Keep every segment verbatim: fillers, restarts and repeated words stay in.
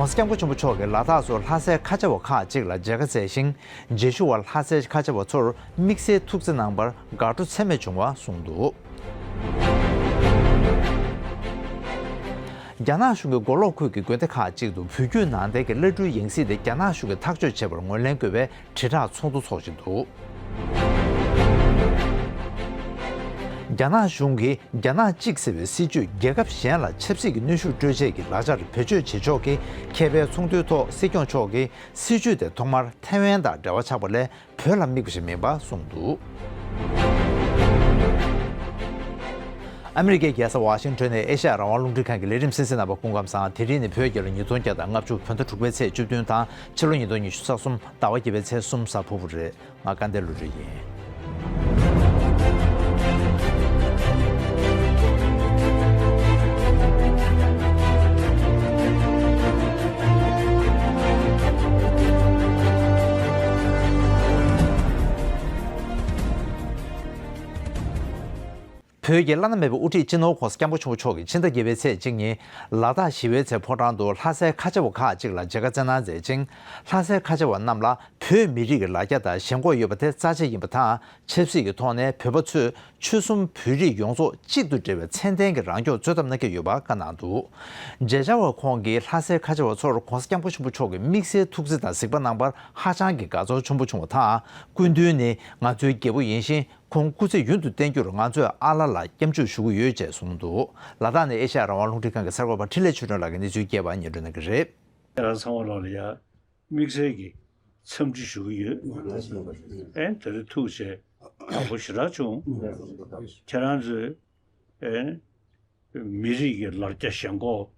༸གོང་ས་༸སྐྱབས་མགོན་ཆེན་པོ་མཆོག་གིས་ལ་དྭགས་སུ་ལྷ་སའི་ཁ་ཆེ་བ་ཁག་ཅིག་ལ་མཇལ་ཁ་བསྩལ་ཞིང་། མཇལ་ཞུ་བ་ལྷ་སའི་ཁ་ཆེ་བ་ཚོར་དམིགས་བསལ་ཐུགས་བརྩེ་གནང་བར་དགའ་སྤྲོ་ཚད་མེད་བྱུང་བ་གསུངས་འདུག་རྒྱ་ནག་གཞུང་གིས་མགོ་ལོག་ཁུལ་གྱི་དགོན་སྡེ་ཁག་ཅིག་ཏུ་བོད་བརྒྱུད་ནང་བསྟན་གྱི་བླ་སྤྲུལ་ཡང་སྲིད་དེ་རྒྱ་ནག་གཞུང་གིས་ཐག་གཅོད་བྱས་པར་ངོས་ལེན་དགོས་པའི་དྲིལ་བསྒྲགས་ཚོགས་འདུ་འཚོགས་བཞིན་འདུག་རྒྱ་ནག་གཞུང་གིས་རྒྱ་ནག་གཅིག་ཟེར་བའི་སྲིད་བྱུས་རྒྱལ་ཁབ་གཞན་ལ་ཆབ་སྲིད་ཀྱི་གནོན་ཤུགས་སྤྲོད་ཆེད་ཀྱི་ལག་ཆར་བེད་སྤྱོད་བྱེད་ཕྱོགས་ཀྱི་མཁས་པའི་ཚོགས་འདུའི་ཐོག་སྲིད་སྐྱོང་མཆོག་གིས་སྲིད་བྱུས་དེ་ཐོག་མར་ཐའེ་ཝན་དང་འབྲེལ་བ་ཆགས་པ་ལས་བོད་ལ་དམིགས་པ་ཞིག་མིན་པ་གསུངས་འདུག་ཨ་མི་རི་ཀའི་རྒྱལ་ས་ཝ་ཤིང་ཊོན་ནས་ཨེ་ཤ་ཡ་རང་དབང་རླུང་འཕྲིན་ཁང་གི་ལས་རིམ་གསན་གཟིགས་གནང་བ་སྐུ་ཁམས་བཟང་། དེ་རིང་ནི་བོད་རྒྱལ་ལོ་ཉིས་སྟོང་བརྒྱ་དང་ལྔ་བཅུ་བོད་ཟླ་དྲུག་པའི་ཚེས་བཅུ་བདུན་དང་ཕྱི་ལོ་ཉིས་སྟོང་ཉི་ཤུ་རྩ་གསུམ་ཟླ་བ་བརྒྱད་པའི་ཚེས་གསུམ་གཟའ་ཕུར་བུ་རེད། ང་སྐལ་ལྡན་བློ་གྲོས་ཡིན། བོད་ཀྱི་བླ་ན་མེད་པའི་དབུ་ཁྲིད་སྤྱི་ནོར་༸གོང་ས་༸སྐྱབས་མགོན་ཆེན་པོ་མཆོག་གིས་ཕྱི་ཟླ་བརྒྱད་པའི་ཚེས་གཅིག་ཉིན་ལ་དྭགས་ཞི་བའི་ཚལ་ཕོ་བྲང་དུ་ལྷ་སའི་ཁ་ཆེ་བ་ཁག་ཅིག་ལ་མཇལ་ཁ་བསྩལ་གནང་མཛད་ཅིང་། ལྷ་སའི་ཁ་ཆེ་བ་རྣམས་ལ་བོད་མི་རིགས་ཀྱི་ལ་རྒྱ་དང་ཞེན་ཁོག་ཡོད་པ་དེ་རྩ་ཆེ་ཡིན་པ་དང་། ཆབ་སྲིད་ཀྱི་ཐོག་ནས་བོད་པ་ཚོས་ཆོལ་གསུམ་བོད་རིགས་ཡོངས་རྫོགས་གཅིག་ཏུ་འབྲེལ་བའི་ཚད་ལྡན་གྱི་རང་སྐྱོང་རྩོད་ཐབས་གནང་གི་ཡོད་པ་བཀའ་གནང་འདུག་མཇལ་བྱ་བ་ཁོང་གིས་ལྷ་སའི་ཁ་ཆེ་བ་ཚོར་༸གོང་ས་༸སྐྱབས་མགོན་ཆེན་པོ་མཆོག་གིས་དམིགས་བསལ་ཐུགས་བརྩེ་དང་གཟིགས་པ་གནང་བར་ཧ་ཅང་གི་དགའ་ཚོར་ཆེན་པོ་བྱུང་བ་དང་། སྐུ་མདུན་ནི་ང་ཚོའི་རྒྱལ་པོ་ཡིན་ཞིང་། ཁོང་སྐུ་ཚེ་ཡུན་དུ་བརྟན་རྒྱུར་ང་ཚོས་ཨ་ལ་ལ་སྐྱབས་འཇུག་ཞུ་གི་ཡོད་ཅེས་གསུངས་འདུག་ལ་དྭགས་ནས་ཨེ་ཤ་ཡ་རང་དབང་རླུང་འཕྲིན་ཁང་གི་གསར་འགོད་པ་འཕྲིན་ལས་ཆོས་སྒྲོན་ལགས་ཀྱིས་གནས་ཚུལ་རྒྱས་པ་སྙན་སྒྲོན་གནང་གི་རེད། ཁྱེད་རང་ཚང་མ་ལོག་ལ་ཡ་དམིགས་བསལ་གྱི་འཚམས་འདྲི་ཞུ་གི་ཡོད། ཨེ་དེ་རིང་ཐུགས་རྗེ་དགའ་པོ་ཞེ་དྲག་བྱུང་། ཁྱེད་རང་ཚོས་ཨེ་མི་རིགས་ཀྱི་ལ་རྒྱ་ཞེན་ཁོག་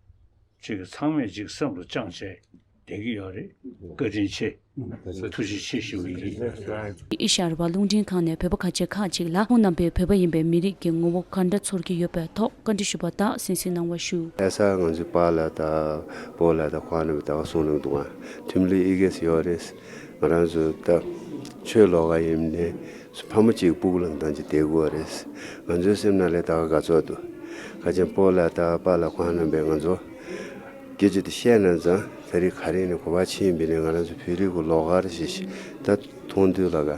ཅིག་ཚང་མས་ཅིག་སེམས་ལ་བཅངས་བྱས་བསྡད་ཀྱི་ཡོད་རེད། བཀའ་དྲིན་ཆེ། ཐུགས་རྗེ་ཆེ་ཞུ་གི་ཡིན། ཨེ་ཤ་ཡ་རང་དབང་རླུང་འཕྲིན་ཁང་ནས་བོད་པ་ཁ་ཆེ་ཁག་ཅིག་ལ་ཁོང་རྣམ་པས་བོད་པ་ཡིན་པའི་མི་རིགས་ཀྱི་ངོ་བོ་ག་འདྲ་ཚོར་གྱི་ཡོད་པའི་ཐོག་བཀའ་འདྲི་ཞུས་པ་དག་གསན་གཟིགས་གནང་བ་ཞུ། ལྷ་ས་ང་ཚོའི་པཱ་ལགས་དང་སྤོ་ལགས་དང་ཁོང་རྣམ་པས་ད་ག་གསུང་གནང་འདུག་ཨ། ཐིམ་ལི་ཨི་གེ་སི་ཡོད་རེད། ང་རང་ཚོ་ད་ཆོས་ལོགས་ཀ་ཡིན་ནའི་ཕ་མ་གཅིག་སྤུ་གུ་ལ་འདང་ཅིག་བསྡད་དགོས་རེད། ང་ཚོའི་སེམས་ནང་ལ་ད་ག་དགའ་ཚོར་འདུག་ཁ་ཆེན་སྤོ་ལགས་དང་པཱ་ལགས་ཁོང་རྣམ་པས་ང་ཚོ་སྐད་ཆ་དེ་བཤད་ན་ཙང་ད་རེས་ག་རེ་ནས་གོ་བ་ཕྱིན་པས་ནས་ང་རང་ཚོ་བོད་རིགས་ཀྱི་ལོགས་ཀར་ཞིག་ད་མཐོང་དུས་ལ་ག་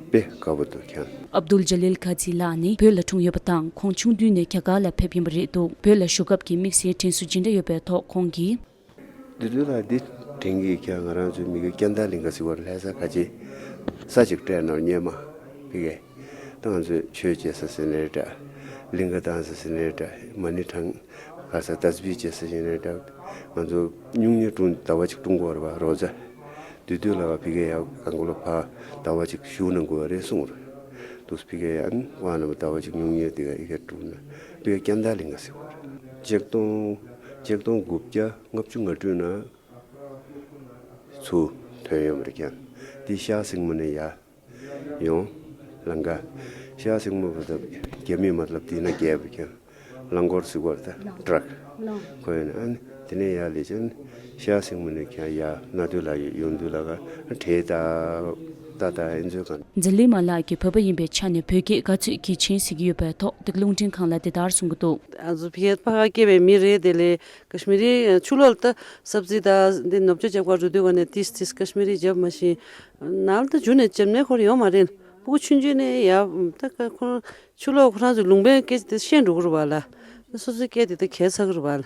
དཔེ་དགའ་པོ་འདུག་ཁྱེད། ཨབ་དུལ་ཇ་ལིལ་ཁ་ཛི་ལགས་ནི་བོད་ལ་འཁྲུངས་ཡོད་པ་དང་ཁོང་ཆུང་དུས་ནས་རྒྱ་གར་ལ་ཕེབས་ཡིན་པ་རེད་འདུག་བོད་ལ་བཞུགས་སྐབས་ཀྱི་དམིགས་བསལ་དྲན་གསོ་ཇི་འདྲ་ཡོད་པའི་ཐོག་ཁོང་གིས། བདུད་འདུལ་ལགས་འདི་དྲན་གྱི་ཁྱེད་ང་རང་ཚོའི་མི་གི་ཀྱན་ཏ་གླིང་ག་ཟེར་བ་ལྷ་ས་ག་ཅི་ས་ཅིག་སྤྲད་ནོར་སྙེ་མ་ཕི་གེ་ད་ང་ཚོས་ཆོས་བྱེད་ས་ཟེར་ནའི་འདྲ། གླིང་ག་བཏང་ས་ཟེར་ནའི་འདྲ། མ་ཎི་བགྲང་ག་ས་དཱས་བྷི་བྱེད་ས་ཟེར་ནའི་འདྲ། ང་ཚོ་སྨྱུང་གཉེར་བསྐྲུན་ཟླ་བ་གཅིག་བསྐྲུན་དགོས་རེད་བ་རོ་ཛ། བདུད་འདུལ་ལགས་ཕི་གེ་ཡ་གང་གོ་ལ་ཕ་ཟླ་བ་གཅིག་བཞུགས་གནང་དགོས་རེད་གསུངས་རེད། དུས་ཕི་གེ་ཡ་ཨན་དབང་རྣམ་ཟླ་བ་གཅིག་སྨྱུང་གཉེར་དེ་ག་ཨི་གེ་བསྐྲུན་ན་ཕི་གེ་ཀྱན་ཏ་གླིང་ག་ཟེར་བ་རེད། ཆིག་སྟོང་ཆིག་སྟོང་དགུ་བརྒྱ་ལྔ་བཅུ་ང་དྲུག་ན། ཚུར་ཐོན་ཡོང་བ་རེད་ཀྱང་། འདི་ཤར་སེང་མོ་ནས་ཡར་ཡོང་། ལམ་ཁ། ཤར་སེང་མོ་བ་ད་རྒྱ་མི་མ་ལབ་འདི་ན་རྒྱལ་བ་ཀྱང་། རླངས་འཁོར་ཟེར་བ་རེད་ད་ཊྲག་ཁོ་ཡོད་ན་ཨ་ནི་དེ་ནས་ཡར་ལས་ཀྱང་ཤར་སེང་མོ་ནས་ཀྱང་ཡར་གནའ་དུས་ལ་ཡོང་དུས་ལ་ག་བྲེལ་ད་ད་ད་ཨེ་འཛོལ་གང་། ཛ་ལི་མ་ལགས་ཀྱིས་བོད་པ་ཡིན་པའི་ཆ་ནས་བོད་སྐད་ག་ཚོད་གལ་ཆེན་གཟིགས་ཀྱི་ཡོད་པའི་ཐོག་འདི་ག་རླུང་འཕྲིན་ཁང་ལ་འདི་ལྟར་གསུང་གི་འདུག་ཨ་ཚོ་ཕ་གིར་ཕ་གིར་སྐྱེས་པའི་མི་རེད་དེ་ལས། ཀ་ཤི་མི་རི་ཆུ་ལོག་ལ་ད་སབ་ཛི་ད་འདི་ནོར་བཅོས་རྒྱབ་ཀ་རུ་དུས་ག་ནས་ཏིས་ཏིས་ཀ་ཤི་མི་རི་རྒྱབ་མ་ཤེས། ནང་ལ་ད་རྒྱུ་ནས་རྒྱབ་ནས་ཁོར་ཡོང་མ་རེད། ཕྲུ་གུ་ཆུང་ཆུང་ནས་ཡ་ད་ཀ་ཁོ་ཆུ་ལོག་ཁོ་རང་ཚོའི་ལུང་པའི་སྐད་ཆ་དེ་ཤེས་འགྲོ་གི་རེད་བ་ལ། སོ་སོའི་སྐད་དེ་ད་གས་ཚ་གི་རེད་བ་ལ།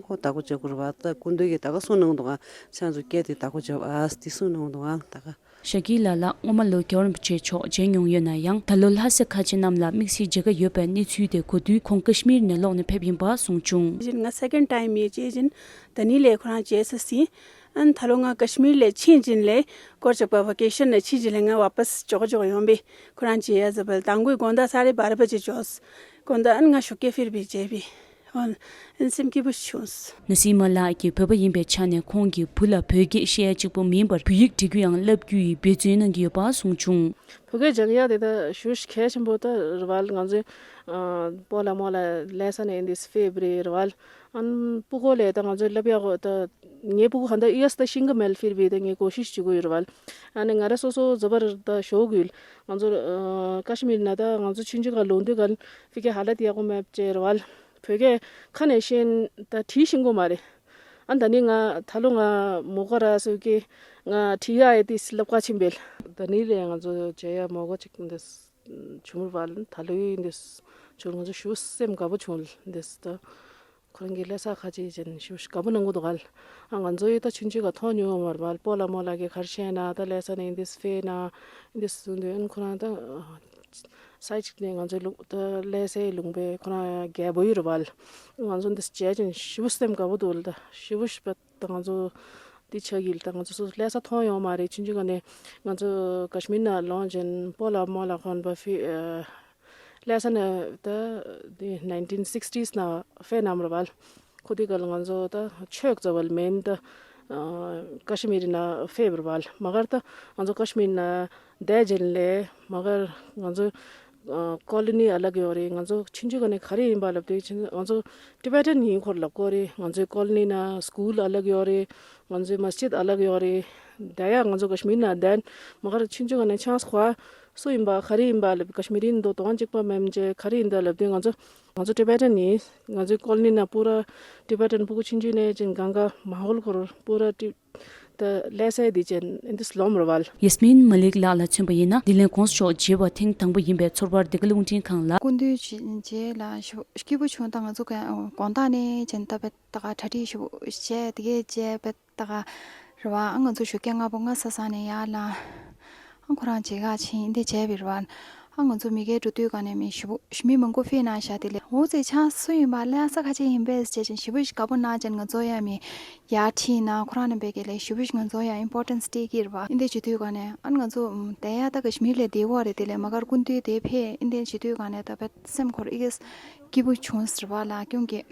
ཁོ་བདག་པོ་རྒྱབ་གི་རེད་བ་ད་སྐུ་མདུན་གྱིས་ད་ག་གསུང་གནང་འདུག་ཨ། ཁྱེད་རང་ཚོ་སྐད་དེ་བདག་པོ་རྒྱབ་ཨ་དེ་གསུང་གནང་འདུག་ཨ་ད་ག་ཤ་ཀི་ལ་ལགས་སྔོན་མ་ལོ་རྒྱལ་བ་རིན་པོ་ཆེ་མཆོག་མཇལ་མྱོང་ཡོད་ན་ཡང་ད་ལོ་ལྷ་ས་ཁ་ཆེ་རྣམས་ལ་དམིགས་བསལ་མཇལ་ཁ་ཡོད་པའི་གནས་ཚུལ་དེ་གོ་དུས་ཁོང་ཀ་ཤི་མིར་ནས་ལོག་ནས་ཕེབས་ཡིན་པ་གསུངས་བྱུང་། ང་སེ་ཀེན་ཌི་ཊའིམ་ཡིན་བྱས་ཅིན་ད་ནི་ལས་ཁོ་རང་བྱས་ས་ཟིན། ཨན་ད་ལོ་ང་ཀ་ཤི་མིར་ལས་ཕྱིན་ཅིན་ལས་སྐོར་ཅག་པ་ཝ་ཀེ་ཤན་ནས་ཕྱིན་ཅིན་ལས་ང་ཝ་པས་ཇོག་ཇོག་ཡོང་བས་ཁོ་རང་བྱས་ཡ་ཟ་བལ་དང་གོས་དགོང་དག་ས་རེ་བར་བ་ཅེ་ཅོས་དགོང་དག་ཨན་ང་ཞོགས་ཀས་ཕིར་བི་བྱས་བི་ཨོན་ཨན་སེམས་སྐྱིད་པོ་བྱུང་། ན་སི་མ་ལགས་ཀྱིས་བོད་པ་ཡིན་པའི་ཆ་ནས་ཁོང་གིས་བུ་ལ་བོད་སྐད་བཤད་ཡ་གཅིག་པོ་མིན་པར་བོད་ཡིག་འབྲི་རྒྱུ་ཡང་བསླབ་རྒྱུ་ཡི་འབད་བརྩོན་གནང་གི་ཡོད་པ་གསུངས་བྱུང་། བོད་སྐད་སྦྱང་ཡ་དེ་ད་ཞུ་གལ་ཆེན་པོ་ད་རེད་བ་ང་ཚོའི་སྤོ་ལགས་རྨོ་ལགས་ལྷ་ས་ནས་འདི་ཕེབས་རེད་རེད་བ། ཨན་སྤུ་གུ་ལས་ད་ང་ཚོའི་བསླབ་ཡ་གོ་ད་ངའི་སྤུ་གུ་ག་འདྲ་ཨི་ཡ་སི་ད་ཤིང་གི་མེལ་ཕིར་བི་ད་ངའི་གོ་ཤིས་བྱེད་དགོས་ཡོད་རེད་བ། ཨ་ནི་ང་ར་སོ་སོ་རྫོ་བར་ད་ཞོག་གུལ་ང་ཚོ་ཀ་ཤི་མིར་ན་ད་ང་ཚོ་ཆུང་ཆུང་ག་ལོང་དུས་ག་ཕི་གའི་ཧ་ལ་ཏི་ཡག་པོ་མེད་ཅེས་རེད་བ། བོད་སྐད་ཁ་ནས་ཤེས་ད་བྲིས་ཤེས་གོ་མ་རེད། ཨ་ད་ནི་ང་ད་ལོ་ང་མོ་གོ་ར་སུ་ཀེ་ང་ཁྲི་ཡ་ཨེ་ཏི་སི་ལབ་ཀ་ཆིམ་བེལ། ད་ནི་ལས་ང་ཚོ་ཇེ་ཡ་མོ་གོ་ཅིག་འདི་ཆུ་མུར་བལ་ད་ལོའི་འདི་ཆུ་ང་ཚོ་ཞུ་སེམས་དགའ་པོ་བྱུང་འདི་ད་ཁོ་རང་གི་ལས་ས་ཁ་ཅིག་ཅན་ཞུ་དགའ་པོ་གནང་གོ་འདུག་གལ། ཨ་ང་ཚོ་ཡི་ད་ཆུན་ཆུ་ག་ཐོག་ཉུང་བ་མར་བལ་པོ་ལ་མོ་ལ་གི་ཁར་ཤེ་ན་ད་ལས་ས་ནས་འདི་སི་ཕེ་ན་འདི་སུ་འདི་ཨན་ཁོ་རང་ད། ས་ཡི་ཅིག་ནས་ང་ཚོའི་ལུང་ད་ལས་སའི་ལུང་པའི་ཁོ་རང་རྒྱལ་པོ་ཡོད་རེད་བལ། ང་ཚོ་འདི་བྱས་ཅིང་ཞེ་པོ་སེམས་དགའ་པོ་འདུག་ལ་ད་ཞེ་པོ་ཞེ་པོ་ད་ང་ཚོ་འདི་ཆགས་ཡིན་ད་ང་ཚོ་སོ་ལས་ས་མཐོང་ཡོང་མ་རེད་ཆུང་ཆུང་ག་ནས་ང་ཚོ་ཀ་ཤི་མིར་ན་ལོང་ཅན་པོ་ལ་མོ་ལ་ཁོན་པ་ཕི་ལས་ས་ནས་ད་འདི་nineteen sixties་ན་ཕེ་ནམ་རེད་བལ། ཁོ་དེ་ག་ལ་ང་ཚོ་ད་ཆོས་རྩ་བ་ལ་མེན་ད་ཀ་ཤི་མིར་ན་ཕེབས་པར་བལ་མ་གར་ད་ང་ཚོ་ཀ་ཤི་མིར་ན་བསྡད་ཅན་ལས་མ་གར་ང་ཚོ་ཀོ་ལི་ནི་ཨ་ལག་ཡོད་རེད། ང་ཚོ་ཆུང་ཆུང་ག་ནས་ག་རེ་ཡིན་པ་ལབ་དུས་ང་ཚོ་ཊི་བེ་ཊན་ཡིན་ཁོར་ལབ་གོ་རེད། ང་ཚོའི་ཀོ་ལི་ནི་ན་སྐུལ་ཨ་ལག་ཡོད་རེད། ང་ཚོའི་མ་སི་ཇིད་ཨ་ལག་ཡོད་རེད། ད་ཡ་ང་ཚོ་ཀ་ཤི་མིར་ན་བསྡད་མ་གར་ཆུང་ཆུང་ག་ནས་ཆང་ས་ཁོ་སུ་ཡིན་པ་ག་རེ་ཡིན་པ་ལབ་ཀ་ཤི་མིར་ཡིན་འདུག་དོང་གཅིག་པ་མེམ་ཅེ་ག་རེ་ཡིན་ད་ལབ་དུས་ང་ཚོ། ང་ཚོ་ཊི་བེ་ཊན་ཡིན། ང་ཚོའི་ཀོ་ལི་ནི་ན་པུ་ར་ཊི་བེ་ཊན་ཕྲུ་གུ་ཆུང་ཆུང་ནས་ཅིང་གང་ག་མ་ཧོལ་ཁོར་པུ་ར་ཊི་ད་ལས་སའི་དེ་ཅན་ཨིན་དིས་ལོམ་ར་བལ། ཡེས་མིན་མ་ལིག་ལགས་ལ་མཚོན་པ་ཡིན་ན་འདི་ལན་གོང་ས་མཆོག་མཇལ་བ་ཐེངས་དང་པོ་ཡིན་པའི་ཚོར་བར་འདི་ག་རླུང་འཕྲིན་ཁང་ལ། སྐུ་མདུན་རྗེས་ལ་ཞུ་སྐྱིད་པོ་བྱུང་ད་ང་ཚོ་ག་དགོང་དག་ནས་ཅན་ད་བེ་ད་ག་གྲ་སྒྲིག་ཞུ་བྱས་དེ་གས་བྱས་བེ། ད་ག་རེད་བ། ཨ་ང་ཚོ་ཞོགས་ཀས་སྔ་པོ་སྔ་ས་ས་ནས་ཡར་ལངས། ཨ་ཁོ་རང་མཇལ་ཁ་ཕྱིན་འདི་བྱས་པའི་རེད་བ། ཨ་ང་ཚོ་མི་སྒེར་འགྲོ་དུས་ག་ནས་མི་ཞི་བོ་མི་མང་པོ་ཕེབས་གནང་ཤག་དེ་ལས་འོ་ཙེ་ཆང་སུ་ཡིན་པ་ལ་ས་ཁ་ཆེ་ཡིན་པས་ཟེར་བྱས་ཅན་ཞི་བོ་ཞིག་དགའ་པོ་གནང་ཅན་ང་ཚོ་ཡང་མི་ཡར་ཁྲིད་ན་ཁོ་རང་ནས་བས་ཀྱི་ལས་ཞི་བོ་ཞིག་ང་ཚོ་ཡང་ཨིམ་པོར་ཊན་སི་སྤྲད་ཀྱི་རེད་བ། འདི་བྱེད་དུས་ག་ནས་ཨ་ང་ཚོ་དེ་ཡ་ད་ཀ་ཤི་མིར་ལས་བདེ་བོ་རེད། དེ་ལས་མ་གར་སྐུ་མདུན་དེ་ཕེབས་འདི་བྱེད་དུས་ག་ནས་ད་བས་སེམས་ཁོར་ཨི་གེས་སྐྱིད་པོ་བྱུང་ཟེར་བ་ལ་ཀྱུང་གི།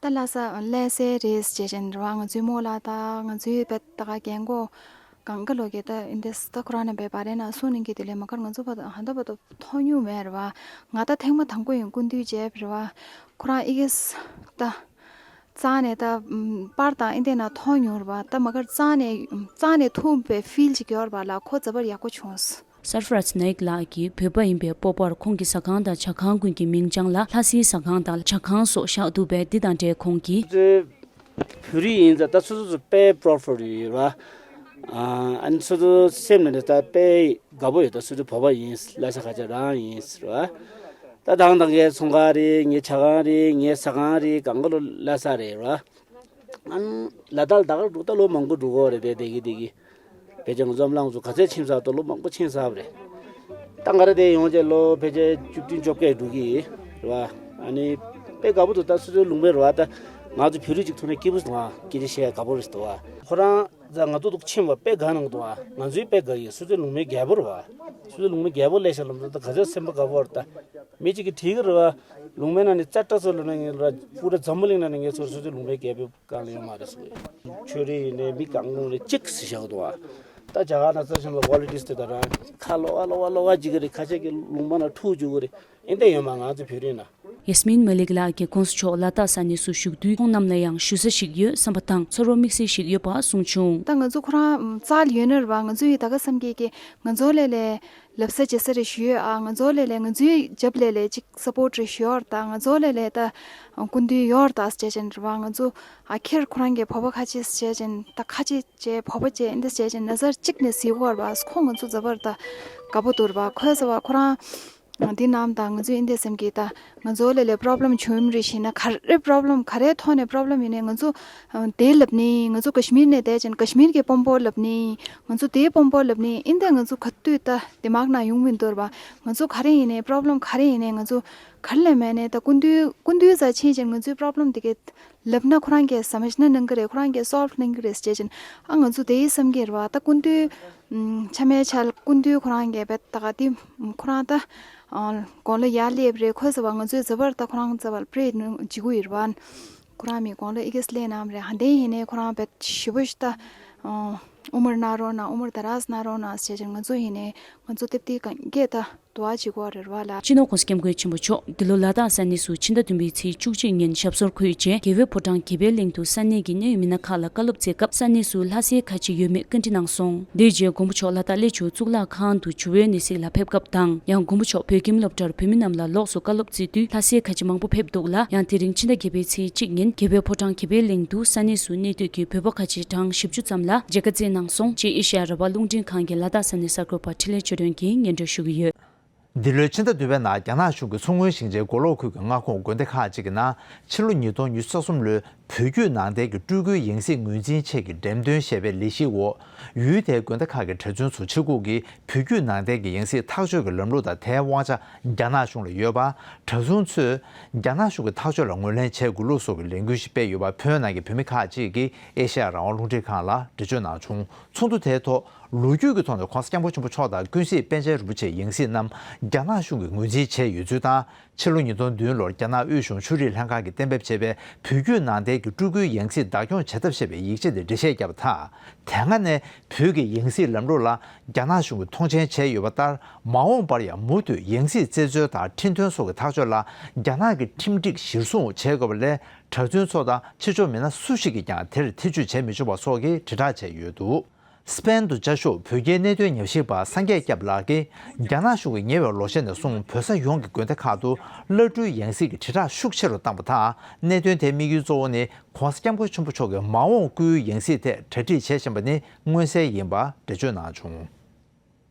ད་ལྷ་ས་ལྷ་སའི་རེས་བྱེད་བཞིན་རེད་བ། ང་ཚོའི་རྨོ་ལགས་དང་ང་ཚོའི་བེད་ད་ག་རྒན་གོག་གང་ག་ལོ་གེ་ད་ཨིན་དེ་ད་ཁོ་རང་ནས་བེད་པ་རེད་ན་སུ་ནིང་གི་དེ་ལས་མ་ཁར་ང་ཚོ་བ་ད་ཧ་ད་བ་ད་མཐོང་མྱོང་མེད་རེད་བ། ང་ད་ཐེངས་མ་དང་པོ་ཡིན་སྐུ་མདུན་བྱས་རེད་བ། ཁོ་རང་ཨི་གེས་ད་རྩ་ནས་ད་པར་དང་ཨིན་དེ་ན་མཐོང་མྱོང་རེད་བ། ད་མ་ཁར་རྩ་ནས་རྩ་ནས་ཐུག་པའི་ཕིལ་ཅིག་ཡོད་རེད་བ་ལ་ཁོ་ཛ་བར་ཡག་པོ་བྱུང་། སར་ཕ་རཱཇ་ནཱ་ཡིག་ལགས་ཀྱིས་བོད་པ་ཡིན་པའི་སྤོབས་པར་ཁོང་གི་ཟ་ཁང་དང་ཇ་ཁང་ཀུན་གྱི་མིང་བྱང་ལ་ལྷ་སའི་ཟ་ཁང་དང་ཇ་ཁང་སོགས་བཞག་འདུག་པས། འདི་དང་འབྲེལ་ཁོང་གིས། ཚོའི་བོད་རིགས་ཡིན་ཙང་ད་སོ་སོ་སོ་དཔེ་པོ་རོ་ཕའིལ་ཡོད་ར། ཨ་ནི་སོ་སོ་སེམས་ནང་ནས་ད་དཔེ་དགའ་པོ་ཡོད། ད་སོ་སོ་བོད་པ་ཡིན། ལྷ་ས་ཁ་ཆེ་རང་ཡིན་ར། ད་དང་དང་ངའི་ཚོང་ཁང་རེད། ངའི་ཇ་ཁང་རེད། ངའི་ཟ་ཁང་རེད། གང་ག་ལོ་ལྷ་ས་རེད་ར། ཨ་ནི་ལ་དྭགས་ལ་ད་ག་འགྲོ་ད་ལོ་མང་པོ་འགྲོ་གི་རེད་དེ་དེ་གི་དེ་གི། ཕལ་ཆེར་ང་ཚོ་འཛམ་གླིང་ཚོ་ག་ཚད་ཕྱིན་ཚར་ད་ལོ་མང་པོ་ཕྱིན་ཚར་བ་རེད། ད་ང་ར་དེ་ཡོང་རྗེས་ལོ་ཕལ་ཆེར་བཅུ་བདུན་བཅོ་བརྒྱད་འགྲོ་གི་རེད་བ། ཨ་ནི་དཔེ་དགའ་པོ་འདུག་ད་སོ་སོའི་ལུང་པའི་རེད་བ། ད་ང་ཚོ་བོད་རིགས་ཅིག་ཐུག་ནས་སྐྱིད་པོ་འདུག་ཨ་སྐད་ཆ་བཤད་ཡ་དགའ་པོ་རེད་འདུག་བ། ཁོ་རང་ད་ང་ཚོ་འདུག་ཕྱིན་བ་དཔེ་དགའ་གནང་འདུག་ཨ། ང་ཚོའི་དཔེ་དགའ་ཡི་སོ་སོའི་ལུང་པའི་རྒྱལ་པོ་རེད་བ། སོ་སོའི་ལུང་པའི་རྒྱལ་པོ་སླེབས་ཤག་ལབ་ད་ད་ག་ཚད་སེམས་པ་དགའ་པོ་རེད་ད། མི་གཅིག་གིས་དྲིས་ཀྱི་རེད་བ། ལུང་པའི་ནང་ནས་ཙ་ཏྲ་ཚོ་ལབ་ན་ངས་ལ་པུ་ར་འཛམ་བུ་གླིང་ནང་ནས་ངས་ཚོར་སོ་སོའི་ལུང་པའི་རྒྱལ་པོའི་སྒང་ལ་ཡོད་མ་རེད་ཟེར། ཆོས་རིག་ཡིན་ནའི་མི་གང་རུང་རེ་གཅིག་ཟེར་བཞག་འདུག་ཨ། ད་རྒྱ་གར་ནང་ཚ་ཞིང་ལ་ཀོ་ལི་ཊིས་དེ་དང་རང་ཁ་ལོ་བ་ལོ་བ་ལོ་བ་ཅིག་གི་རེད། ཁ་ཤས་ཀྱི་ལུང་པ་ནང་འཁྲུག་བཅུག་གི་རེད། ཨེ་འདྲ་ཡོད་མ་ང་ཚོ་བོད་རིགས་ནང་། ཡེས་མིན་མ་ལིག་ལགས་ཀྱིས་གོང་ས་མཆོག་ལ་དྭགས་ས་གནས་སུ་བཞུགས་དུས་ཁོང་རྣམས་ལ་ཡང་ཞུ་ས་ཞིག་ཡོད་བསམ་པ་དང་ཚོར་བ་དམིགས་བསལ་ཞིག་ཡོད་པ་གསུངས་བྱུང་། ད་ང་ཚོ་ཁོ་རང་རྩ་ལ་ཡོད་ན་རེད་བ། ང་ཚོ་ཡི་ད་ག་བསམ་གྱི་ཀྱི་ང་ཚོ་ལས་ལས། ལབ་ས་བྱེད་ས་རེ་ཞུ་ཡོད་ཨ། ང་ཚོ་ལས་ལས་ང་ཚོའི་རྒྱབ་ལས་ལས་ཅིག་སཔོར་ཊི་རེ་ཞུ་ཡོད་ད། ང་ཚོ་ལས་ལས་ད་སྐུ་མདུན་ཡོད་ད་ཟེར་བྱས་ཅན་རེད་བ། ང་ཚོ་ཨ་ཁྱེར་ཁོ་རང་གི་བོད་པ་ཁ་ཆེ་ཟེར་བྱས་ཅན་ད་ཁ་ཆེ་བྱས་བོད་པ་བྱས་འདི་ཟེར་བྱས་ཅན་ན་ཟར་གཅིག་ནས་ཟིག་གོ་རེད་བ། ཁོ་ང་ཚོ་འཛབ་པར་ད་དགའ་པོ་འདུག་རེད་བ། ཁོས་ཟེར་བ་ཁོ་རང་འདི་ནམ་ད་ང་ཚོ་འདི་སེམས་ཀྱི་ད་ང་ཚོ་ལས་ལས་པོ་རོབ་ལེམ་བྱུང་ཡིན་རེ་ཞིག་ན་ག་རེ་པོ་རོབ་ལེམ་ག་རེ་ཐོག་ནས་པོ་རོབ་ལེམ་ཡིན་ནས་ང་ཚོ་དེ་ལབ་ནི་ང་ཚོ་ཀ་ཤི་མིར་ནས་བསྡད་ཅན་ཀ་ཤི་མིར་གྱི་དཔོན་པོ་ལབ་ནི་ང་ཚོ་དེའི་དཔོན་པོ་ལབ་ནི་ཨིན་ཏེ་ང་ཚོ་ག་དུས་ད་དེ་མག་ན་ཡོང་མི་འདོར་བ། ང་ཚོ་ག་རེ་ཡིན་ནའི་པོ་རོབ་ལེམ་ག་རེ་ཡིན་ནའི་ང་ཚོ་ག་རེ་ལས་མེད་ནའི་ད་སྐུ་མདུན་སྐུ་མདུན་ས་ཕྱིན་ཅན་ང་ཚོའི་པོ་རོབ་ལེམ་དེ་གས་ལབ་ན་ཁོ་རང་གིས་ས་མ་ཤི་ན་གནང་གི་རེད། ཁོ་རང་གིས་སོལབ་གནང་གི་རེད་ཟེར་ཅན་ཨ་ང་ཚོ་དེའི་བསམ་གྱི་རེད་བ། ད་སྐུ་མདུན་ཆ་མེད་ཆལ་སྐུ་མདུན་ཁོ་རང་གིས་བེད་ད་ག་དེ་ཁོ་རང་ད་དགོང་ལ་ཡར་སླེབས་རེད། ཁོས་ཟེར་བ་ང་ཚོའི་ཛ་བར་ད་ཁོ་རང་ཛ་བར་པྲེ་ནང་བྱེད་དགོས་ཡོད་རེད་བ། ཁོ་རང་མི་དགོང་ལ་ཨི་གེས་སླེབས་ནམ་རེད། ཧ་དེ་ཡིན་ནའི་ཁོ་རང་བེད་ཞི་བོ་ཞི་ད། ཨོ་མར་གནང་རོགས་གནང་། ཨོ་མར་ད་རག་གནང་རོགས་གནང་ཟེར་བྱས་ང་ཚོ་ཡིན་ནའི་ང་ཚོ་ཏིབ་ཏི་གང་གས་ད་དུ་བ་ཅིག་གོ་རེད་བ་ལ། སྤྱི་ནོར་༸གོང་ས་༸སྐྱབས་མགོན་ཆེན་པོ་མཆོག་འདི་ལོ་ལ་དྭགས་ས་གནས་སུ་ཕྱི་ཟླ་བདུན་པའི་ཚེས་བཅུ་གཅིག་ཉིན་ཞབས་སོར་འཁོད་རྗེས་རྒྱལ་བའི་ཕོ་བྲང་དགེ་འཕེལ་གླིང་དུ་ས་གནས་ཀྱི་གནད་ཡོད་མི་སྣ་ཁག་ལ་བཀའ་སློབ་སྩལ་སྐབས་ས་གནས་སུ་ལྷ་སའི་ཁ་ཆེ་ཡོད་མེད་བཀའ་འདྲི་གནང་སོང་། དེའི་རྗེས་མགོན་པོ་མཆོག་ལ་དྭགས་གླེ་ཆུ་གཙུག་ལག་ཁང་དུ་ཇོ་བོའི་གནས་གཟིགས་ལ་ཕེབས་སྐབས་དང་། ཡང་མགོན་པོ་མཆོག་བོད་ཁྱིམ་སློབ་གྲྭར་བོད་མི་རྣམས་ལ་ལོགས་སུ་བཀའ་སློབ་སྩལ་དུས་ལྷ་སའི་ཁ་ཆེ་མང་པོ་ཕེབས་འདུག་ལ། ཡང་དེ་རིང་ཕྱི་ཟླ་བརྒྱད་པའི་ཚེས་གཅིག་ཉིན་རྒྱལ་བའི་ཕོ་བྲང་དགེ་འཕེལ་གླིང་དུ་ས་གནས་སུ་གནས་སྡོད་ཀྱི་བོད་པ་ཁ་ཆེ་གྲངས་བཞི་བཅུ་ཙམ་ལ་མཇལ་ཁ་བསྩལ་གནང་སོང་ཅེས་ཨེ་ཤེ་ཡ་རང་དབང་རླུང་འཕྲིན་ཁང་གི་ལ་དྭགས་ས་གནས་གསར་འགོད་པ་འཕྲིན་ལས་ཆོས་སྒྲོན་གྱིས་སྙན་སྒྲོན་ཞུ་གི་ཡོད། འདི་ལོའི་ཕྱི་ཟླ་བདུན་པའི་ནང་རྒྱ་ནག་གཞུང་གིས་མཚོ་སྔོན་ཞིང་ཆེན་མགོ་ལོག་ཁུལ་གྱི་མངའ་ཁོངས་དགོན་སྡེ་ཁག་ཅིག་གི་ནང་ཕྱི་ལོ་ཉིས་སྟོང་ཉི་ཤུ་རྩ་གསུམ་ལོའི་བོད་བརྒྱུད་ནང་བསྟན་གྱི་སྤྲུལ་སྐུའི་ཡང་སྲིད་ངོས་འཛིན་ཆེད་ཀྱི་འགྲེམས་སྟོན་ཞེས་པའི་ལས་གཞིའི་འོག་ཡུལ་དེའི་དགོན་སྡེ་ཁག་གི་གྲྭ་བཙུན་ཚོ་ཕྱིར་འགུག་གིས་བོད་བརྒྱུད་ནང་བསྟན་གྱི་ཡང་སྲིད་ཐག་གཅོད་ཀྱི་ལམ་ལུགས་དང་དེའི་དབང་ཆ་རྒྱ་ནག་གཞུང་ལ་ཡོད་པ། གྲྭ་བཙུན་ཚོས་རྒྱ་ནག་གཞུང་གི་ཐག་གཅོད་ལ་ངོས་ལེན་བྱེད་དགོས་ལུགས་སོགས་ཀྱི་ལས་འགུལ་ཞིག་སྤེལ་ཡོད་པ། བོད་ནང་གི་བོད་མི་ཁག་ཅིག་གིས་ཨེ་ཤེ་ཡ་རང་དབང་རླུང་འཕྲིན་ཁང་ལ་འགྲེལ་བརྗོད་གནང་བྱུང་། ཚོགས་འདུ་དེའི་ཐོག་ལོ་རྒྱུས་ཀྱི་ཐོག་ནས་༸གོང་ས་༸སྐྱབས་མགོན་ཆེན་པོ་མཆོག་དང་ཀུན་གཟིགས་པཎ་ཆེན་རིན་པོ་ཆེའི་ཡང་སྲིད་རྣམས་རྒྱ་ནག་གཞུང་གིས་ངོས་འཛིན་བྱས་ཡོད་ཚུལ་དང་། ཕྱི་ལོ་ཉིས་སྟོང་བདུན་ལོར་རྒྱ་ནག་དབུས་གཞུང་ཆོས་རིག་ལྷན་ཁང་གིས་གཏན་འབེབས་བྱས་པའི་བོད་བརྒྱུད་ནང་བསྟན་གྱི་སྤྲུལ་སྐུའི་ཡང་སྲིད་བདག་སྐྱོང་བྱ་ཐབས་ཞེས་པའི་ཡིག་ཆ་དེ་འགྲེལ་བཤད་བརྒྱབ་པ་དང་། དེ་སྔ་ནས་བོད་ཀྱི་ཡང་སྲིད་ལམ་ལུགས་ལ་རྒྱ་ནག་གཞུང་གིས་མཐོང་ཆེན་བྱས་ཡོད་པ་ལྟར། མ་འོངས་པར་ཡང་མུ་མཐུད་ཡང་སྲིད་བཙན་འཛུལ་དང་ཁྲིམས་མཐུན་སོགས་ཀྱི་ཐག་གཅོད་ལ་རྒྱ་ནག་གི་ཁྲིམས་སྒྲིག་གཞིར་བཟུང་བྱེད་དགོས་པ་ལས། གྲྭ་བཙུན་ཚོ་དང་ཕྱི་ཕྱོགས་མི་སྣ་སུ་ཞིག་གིས་ཀྱང་དེར་ཐེ་ཇུས་བྱེད་མི་ཆོག་པ་སོགས་ཀྱི་དྲིལ་བསྒྲགས་བྱས་ཡོད་འདུག་སི་པེན་དུ་བཅའ་བཞུགས་བོད་རྒྱའི་གནད་དོན་ཉམས་ཞིབ་པ་སངས་རྒྱས་སྐྱབས་ལགས་ཀྱིས། རྒྱ་ནག་གཞུང་གིས་ཉེ་བའི་ལོ་ཤས་ནས་བཟུང་བོད་ས་ཡོངས་ཀྱི་དགོན་སྡེ་ཁག་ཏུ་བླ་སྤྲུལ་ཡང་སྲིད་ཀྱི་དྲིལ་བསྒྲགས་ཤུགས་ཆེ་རུ་བཏང་པ་དང་། གནད་དོན་དེའི་དམིགས་ཡུལ་གཙོ་བོ་ནི་༸གོང་ས་༸སྐྱབས་མགོན་ཆེན་པོ་མཆོག་གི་མ་འོངས་སྐུའི་ཡང་སྲིད་ཐད་གྲ་སྒྲིག་བྱེད་བཞིན་པ་ནི་མངོན་གསལ་ཡིན་པ་འགྲེལ་བརྗོད་གནང་བྱུང་།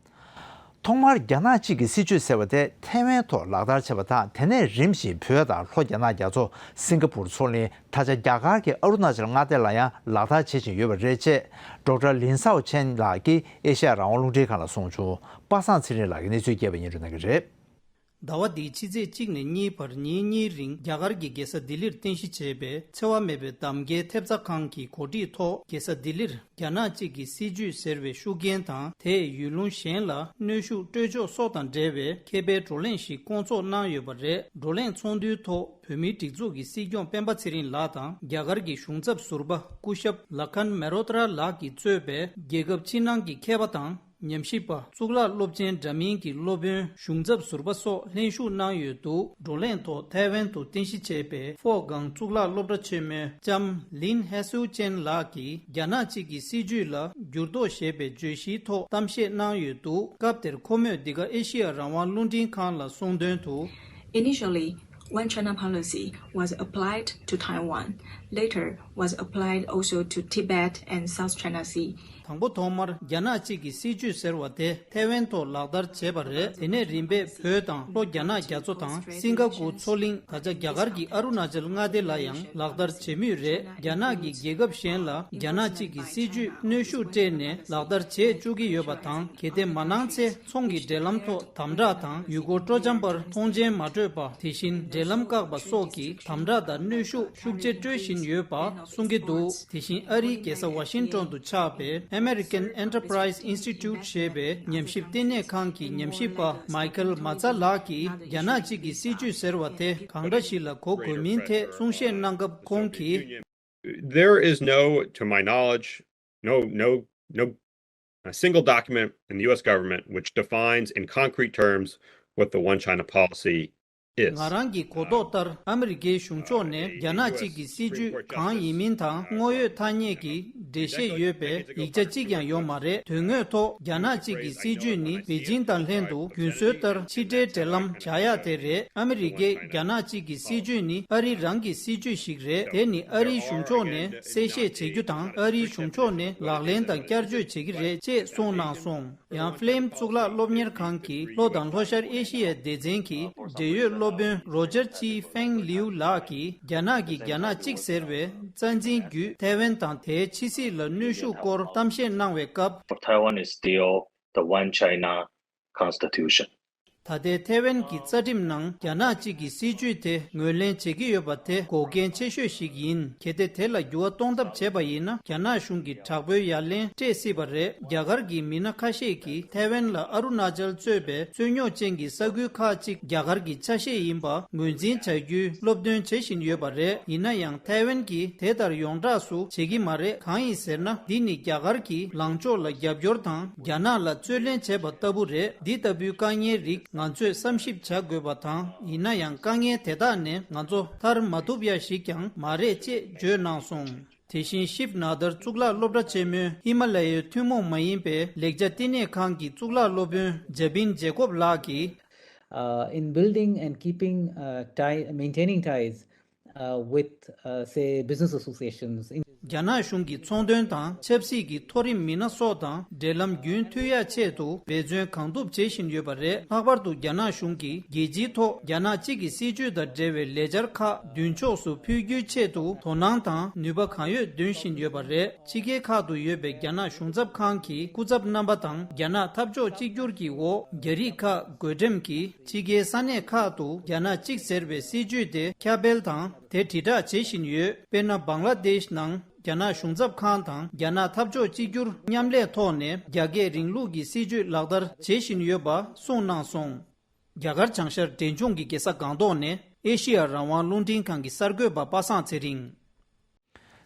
ཐོག་མར་རྒྱ་ནག་གཅིག་གི་སྲིད་བྱུས་ཟེར་བ་དེ་ཐའེ་ཝན་ཐོག་ལག་བསྟར་བྱས་པ་དང་། དེ་ནས་རིམ་བཞིན་བོད་དང་ལྷོ་རྒྱ་ནག་རྒྱ་མཚོ། སིང་ག་པུར་མཚོ་གླིང་། ད་ཆ་རྒྱ་གར་གྱི་ཨ་རུ་ན་ཅལ་མངའ་སྡེ་ལ་ཡང་ལག་བསྟར་བྱེད་བཞིན་ཡོད་པ་རེད་ཅེས་ཌོག་ཊར་ལིན་སའོ་ཆན་ལགས་ཀྱིས་ཨེ་ཤེ་ཡ་རང་དབང་རླུང་འཕྲིན་ཁང་ལ་གསུངས་བྱུང་། པ་སངས་ཚེ་རིང་ལགས་ཀྱིས་གནས་ཚུལ་རྒྱས་པ་སྙན་སྒྲོན་གནང་གི་རེད། ཟླ་བ་འདིའི་ཕྱི་ཚེས་གཅིག་ནས་གཉིས་བར་ཉིན་གཉིས་རིང་རྒྱ་གར་གྱི་རྒྱལ་ས་ལྡི་ལིར་རྟེན་གཞི་བྱས་པའི་འཚེ་བ་མེད་པའི་གདམ་ཀའི་ཐེབས་རྩ་ཁང་གི་གོ་སྒྲིག་ཐོག་རྒྱལ་ས་ལྡི་ལིར་རྒྱ་ནག་གཅིག་གི་སྲིད་བྱུས་ཟེར་བའི་ཤུགས་རྐྱེན་དང་། དེས་ཡུལ་ལུང་གཞན་ལ་གནོན་ཤུགས་སྤྲོད་ཕྱོགས་སོགས་དང་འབྲེལ་བའི་མཁས་པའི་བགྲོ་གླེང་ཞིག་བསྐོང་ཚོགས་གནང་ཡོད་པ་རེད། བགྲོ་གླེང་ཚོགས་འདུའི་ཐོག་བོད་མིའི་སྒྲིག་འཛུགས་ཀྱི་སྲིད་སྐྱོང་སྤེན་པ་ཚེ་རིང་ལགས་དང་རྒྱ་གར་གྱི་གཞུང་ཚབ་ཟུར་པ་སྐུ་ཞབས་ལ་ཁན་མེ་རོ་ཏྲ་ལགས་ཀྱིས་གཙོས་པའི་རྒྱལ་ཁབ་ཕྱི་ནང་གི་མཁས་པ་དང་། ཉམས་ཞིབ་པ། གཙུག་ལག་སློབ་ཆེན་འདྲ་མིན་གྱི་སློབ་དཔོན། གཞུང་ཚབ་ཟུར་པ་སོགས་ལྷན་ཞུགས་གནང་ཡོད་འདུག་བགྲོ་གླེང་ཐོག་ཐའེ་ཝན་དུ་རྟེན་གཞི་བྱས་པའི་ཧྥོ་སྒང་གཙུག་ལག་སློབ་གྲྭ་ཆེན་མོའི་ལྕམ་ལིན་ཧེ་སུའུ་ཅན་ལགས་ཀྱིས་རྒྱ་ནག་གཅིག་གི་སྲིད་བྱུས་ལ་འགྱུར་ལྡོག་ཞེས་པའི་བརྗོད་གཞིའི་ཐོག་གཏམ་བཤད་གནང་ཡོད་འདུག་སྐབས་དེར་ཁོ་མོས་འདི་ག་ཨེ་ཤི་ཡ་རང་དབང་རླུང་འཕྲིན་ཁང་ལ་གསུངས་དོན་དུ། Initially, One China policy was applied to Taiwan, later was applied also to Tibet and South China Sea. དང་པོ་ཐོག་མར་རྒྱ་ནག་གཅིག་གི་སྲིད་བྱུས་ཟེར་བ་དེ་ཐའེ་ཝན་ཐོག་ལག་བསྟར་བྱས་པ་རེད། དེ་ནས་རིམ་པས་བོད་དང་ལྷོ་རྒྱ་ནག་རྒྱ་མཚོ་དང་སིང་ག་པུར་མཚོ་གླིང་། ད་ཆ་རྒྱ་གར་གྱི་ཨ་རུ་ན་ཅལ་མངའ་སྡེ་ལ་ཡང་ལག་བསྟར་བྱེད་མུས་རེད། རྒྱ་ནག་གིས་རྒྱལ་ཁབ་གཞན་ལ་རྒྱ་ནག་གཅིག་གི་སྲིད་བྱུས་གནོན་ཤུགས་སྤྲད་ནས་ལག་བསྟར་བྱེད་བཅུག་གི་ཡོད་པ་དང་། གལ་ཏེ་མ་གནང་ཚེ། ཚོང་གི་འབྲེལ་ལམ་ཐོག་དམ་དྲག་དང་། ཡུལ་སྐོར་སྤྲོ་འཆམ་པར་མཐོང་མཆན་མ་སྤྲོད་པ། དེ་བཞིན་འབྲེལ་ལམ་བཀག་པ་སོགས་ཀྱི་དམ་དྲག་དང་གནོན་ཤུགས་ཤུགས་ཆེ་སྤྲོད་བཞིན་ཡོད་པ་གསུང་གི་འདུག་དེ་བཞིན་ཨ་རིའི་རྒྱལ་ས་ཝ་ཤིང་ཏོན་དུ་ཆགས་པའི་American Enterprise Institute ཞེས་པའི་ཉམས་ཞིབ་ལྟེ་གནས་ཁང་གི་ཉམས་ཞིབ་པ་མའི་ཁལ་མ་ཛ་ལགས་ཀྱིས་རྒྱ་ནག་གཅིག་གི་སྲིད་བྱུས་ཟེར་བ་དེ་གང་འདྲ་ཞིག་ལ་གོ་དགོས་མིན་ཐད་གསུང་བཤད་གནང་སྐབས་ཁོང་གིས། There is no, to my knowledge, no, no, no uh, single document in the U S government which defines in concrete terms what the One China policy is. ང་རང་གི་གོ་རྟོགས་ལྟར། ཨ་མི་རི་ཀའི་གཞུང་ཕྱོགས་ནས་རྒྱ་ནག་གཅིག་གི་སྲིད་བྱུས་གང་ཡིན་མིན་དང་དངོས་ཡོད་ཐ་སྙད་ཀྱི་འགྲེལ་བཤད་ཡོད་པའི་ཡིག་ཆ་གཅིག་ཀྱང་ཡོད་མ་རེད། དོན་དངོས་ཐོག་རྒྱ་ནག་གཅིག་གི་སྲིད་བྱུས་ནི་པེ་ཅིང་དང་ལྷན་དུ་རྒྱུན་སྲོལ་ལྟར་ཕྱི་འབྲེལ་འབྲེལ་ལམ་བྱ་ཡག་དེ་རེད། ཨ་མི་རི་ཀས་རྒྱ་ནག་གཅིག་གི་སྲིད་བྱུས་ནི་ཨ་རི་རང་གི་སྲིད་བྱུས་ཤིག་རེད། དེ་ནི་ཨ་རིའི་གཞུང་ཕྱོགས་ནས་གསལ་བཤད་བྱེད་རྒྱུ་དང་། ཨ་རིའི་གཞུང་ཕྱོགས་ནས་ལག་ལེན་དང་བསྐྱར་བཅོས་བྱེད་ཀྱི་རེད་ཅེས་གསུངས་གནང་སོང་། ཡང་ཕི་ལེམ་གཙུག་ལག་སློབ་གཉེར་ཁང་གི་ལྷོ་དང་ལྷོ་ཤར་ཨེ་ཤི་ཡའི་སྡེ་ཚན་གྱི་འབྲེལ་ཡོད་སློབ་དཔོན་རོ་ཇར་ཅི་ཧྥེང་ལིའུ་ལགས་ཀྱིས། རྒྱ་ནག་གིས་རྒྱ་ནག་གཅིག་ཟེར་བའི་རྩ་འཛིན་བརྒྱུད་ཐའེ་ཝན་དང་དེའི་ཕྱི་སྲིད་ལ་གནོན་ཤུགས་སྐོར་གཏམ་བཤད་གནང་བའི་སྐབས། Taiwan is still the One China Constitution. ད་ལྟའི་ཐའེ་ཝན་གྱི་རྩ་ཁྲིམས་ནང་རྒྱ་ནག་གཅིག་གི་སྲིད་ཇུས་དེ་ངོས་ལེན་བྱེད་ཀྱི་ཡོད་པ་དེ་འགོག་རྐྱེན་ཆེ་ཤོས་ཤིག་ཡིན། གལ་ཏེ་དེ་ལ་འགྱུར་བ་གཏོང་ཐབས་བྱས་པ་ཡིན་ན། རྒྱ་ནག་གཞུང་གིས་དྲག་པོའི་ཡ་ལན་སྤྲད་སྲིད་པ་རེད། རྒྱ་གར་གྱི་མི་སྣ་ཁ་ཤས་ཀྱིས་ཐའེ་ཝན་ལ་ཨ་རུ་ན་ཅལ་གཙོས་པའི་རྩོད་རྙོག་ཅན་གྱི་ས་ཁུལ་ཁག་ཅིག་རྒྱ་གར་གྱི་ཆ་ཤས་ཡིན་པ་ངོས་འཛིན་བྱ་རྒྱུའི་སློབ་སྟོན་བྱེད་བཞིན་ཡོད་པ་རེད། ཡིན་ན་ཡང་ཐའེ་ཝན་གྱིས་དེ་ལྟར་ཡོངས་གྲགས་སུ་བྱེད་ཀྱི་མ་རེད། གང་ཡིན་ཟེར་ན། འདི་ནི་རྒྱ་གར་གྱིས་ལངས་ཕྱོགས་ལ་རྒྱབ་སྐྱོར་དང་རྒྱ་ནག་ལ་རྩོད་ལེན་བྱས་པ་ལྟ་བུ་རེད། འདི་ལྟ་བུའི་དཀའ་ངལ་རིགས་ང་ཚོས་བསམ་ཞིབ་བྱ་དགོས་པ་དང་། ཡིན་ན་ཡང་དཀའ་ངལ་དེ་དག་ནས་ང་ཚོ་ཐར་མ་ཐུབ་ཡ་ཞིག་ཀྱང་མ་རེད་ཅེས་བརྗོད་གནང་སོང་། དེ་བཞིན་ཤིབ་ནཱ་དར་གཙུག་ལག་སློབ་གྲྭ་ཆེན་མོའི་ཧི་མ་ལ་ཡའི་ཐུན་མོང་མ་ཡིན་པའི་ལེགས་ཆ་བསྟི་གནས་ཁང་གི་གཙུག་ལག་སློབ་དཔོན་ཇ་བིན་ཇེ་ཀོབ་ལགས་ཀྱིས། Uh, in building and keeping uh, tie, maintaining ties uh, with, uh, say, business associations. In རྒྱ་ནག་གཞུང་གི་ཚོང་དོན་དང་ཆབ་སྲིད་ཀྱི་མཐོ་རིམ་མི་སྣ་སོགས་དང་འབྲེལ་ལམ་རྒྱུན་མཐུད་ཡ་ཆེད་དུ་འབད་བརྩོན་གང་ཐུབ་བྱེད་བཞིན་ཡོད་པ་རེད། ལྷག་པར་དུ་རྒྱ་ནག་གཞུང་གིས་རྒྱལ་སྤྱིའི་ཐོག་རྒྱ་ནག་གཅིག་གི་སྲིད་ཇུས་དང་འབྲེལ་བའི་ལས་འཆར་ཁག་མདུན་ཕྱོགས་སུ་ཕུལ་རྒྱུའི་ཆེད་དུ་དོ་སྣང་དང་ནུས་པ་གང་ཡོད་འདོན་བཞིན་ཡོད་པ་རེད། ཕྱི་རྒྱལ་ཁག་ཏུ་ཡོད་པའི་རྒྱ་ནག་གཞུང་ཚབ་ཁང་གི་སྐུ་ཚབ་རྣམ་པ་དང་རྒྱ་ནག་འཐབ་ཕྱོགས་གཅིག་གྱུར་གྱི་འོག་རྒྱ་རིགས་ཁག་བགོ་འགྲེམས་ཀྱིས་ཕྱི་རྒྱལ་ས་གནས་ཁག་ཏུ་རྒྱ་ནག་གཅིག་ཟེར་བའི་སྲིད་ཇུས་དེ་ཁྱབ་སྤེལ་དང་དེ་དྲིལ་བསྒྲགས་བྱེད་བཞིན་ཡོད། དཔེར་ན། བང་ལ་དེཤ་ནང་རྒྱ་ནག་གཞུང་ཚབ་ཁང་དང་རྒྱ་ནག་འཐབ་ཕྱོགས་གཅིག་གྱུར་མཉམ་ལས་ཐོག་ནས་རྒྱ་སྐད་རིང་ལུགས་ཀྱི་སྲིད་ཇུས་ལག་བསྟར་བྱེད་བཞིན་ཡོད་པ་གསུངས་གནང་སོང་། རྒྱ་གར་བྱང་ཤར་འབྲས་ལྗོངས་ཀྱི་རྒྱལ་ས་སྒང་ཏོག་ནས་ཨེ་ཤེ་ཡ་རང་དབང་རླུང་འཕྲིན་ཁང་གི་གསར་འགོད་པ་པ་སངས་ཚེ་རིང་།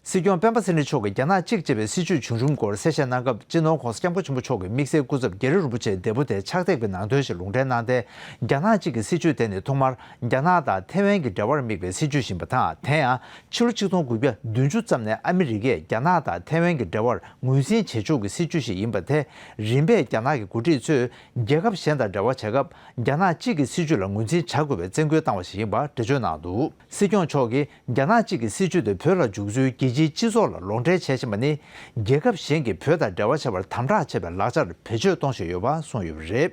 སྲིད་སྐྱོང་སྤེན་པ་ཚེ་རིང་མཆོག་གིས་རྒྱ་ནག་གཅིག་ཅེས་པའི་སྲིད་ཇུས་བྱུང་རིམ་སྐོར་གསལ་བཤད་གནང་སྐབས། སྤྱི་ནོར་༧གོང་ས་༧སྐྱབས་མགོན་ཆེན་པོ་མཆོག་གིས་དམིགས་བསལ་སྐུ་ཚབ་རྒྱ་རི་རིན་པོ་ཆེའི་བདེ་པོ་དེ་ཕྱག་འདེགས་པའི་ནང་དོན་ཞིག་ལུང་འདྲེན་གནང་སྟེ། རྒྱ་ནག་གཅིག་གི་སྲིད་ཇུས་དེ་ནི་ཐོག་མར་རྒྱ་ནག་དང་ཐའེ་ཝན་གྱི་འབྲེལ་བར་དམིགས་པའི་སྲིད་ཇུས་ཤིག་ཡིན་པ་དང་། དེ་ཡང་ཕྱི་ལོ་ཆིག་སྟོང་དགུ་བརྒྱ་བདུན་ཅུ་ཙམ་ནས་ཨ་མི་རི་ཀས་རྒྱ་ནག་དང་ཐའེ་ཝན་གྱི་འབྲེལ་བར་ངོས་འཛིན་བྱེད་ཕྱོགས་ཀྱི་སྲིད་ཇུས་ཤིག་ཡིན་པ་དེ། རིམ་པས་རྒྱ་ནག་གི་འགོ་ཁྲིད་ཚོས་རྒྱལ་ཁབ་གཞན་དང་འབྲེལ་བ་བྱེད་སྐབས། རྒྱ་ནག་གཅིག་གི་སྲིད་ཇུས་ལ་ངོས་འཛིན་བྱ་དགོས་པའི་བཙན་སྐུལ་བཏང་བ་ཞིག་ཡིན་པ་འགྲེལ་བརྗོད་གནང་འདུག། སྲིད་སྐྱོང་མཆོག་གིས་རྒྱ་ནག་གཅིག་གི་སྲིད་ཇུས་དེ་བོད་ལ་འཇུག་ཚུལ་རྒྱལ་སྤྱིའི་སྤྱི་ཚོགས་ལ་ལོག་འགྲེལ་བྱས་ཕྱིན་པ་ནི། རྒྱལ་ཁབ་གཞན་གྱིས་བོད་དང་འབྲེལ་བ་བྱེད་པར་དམ་དྲག་བྱེད་པའི་ལག་ཆར་བེད་སྤྱོད་གཏོང་བཞིན་ཡོད་པ་གསུངས་ཡོད་པ་རེད།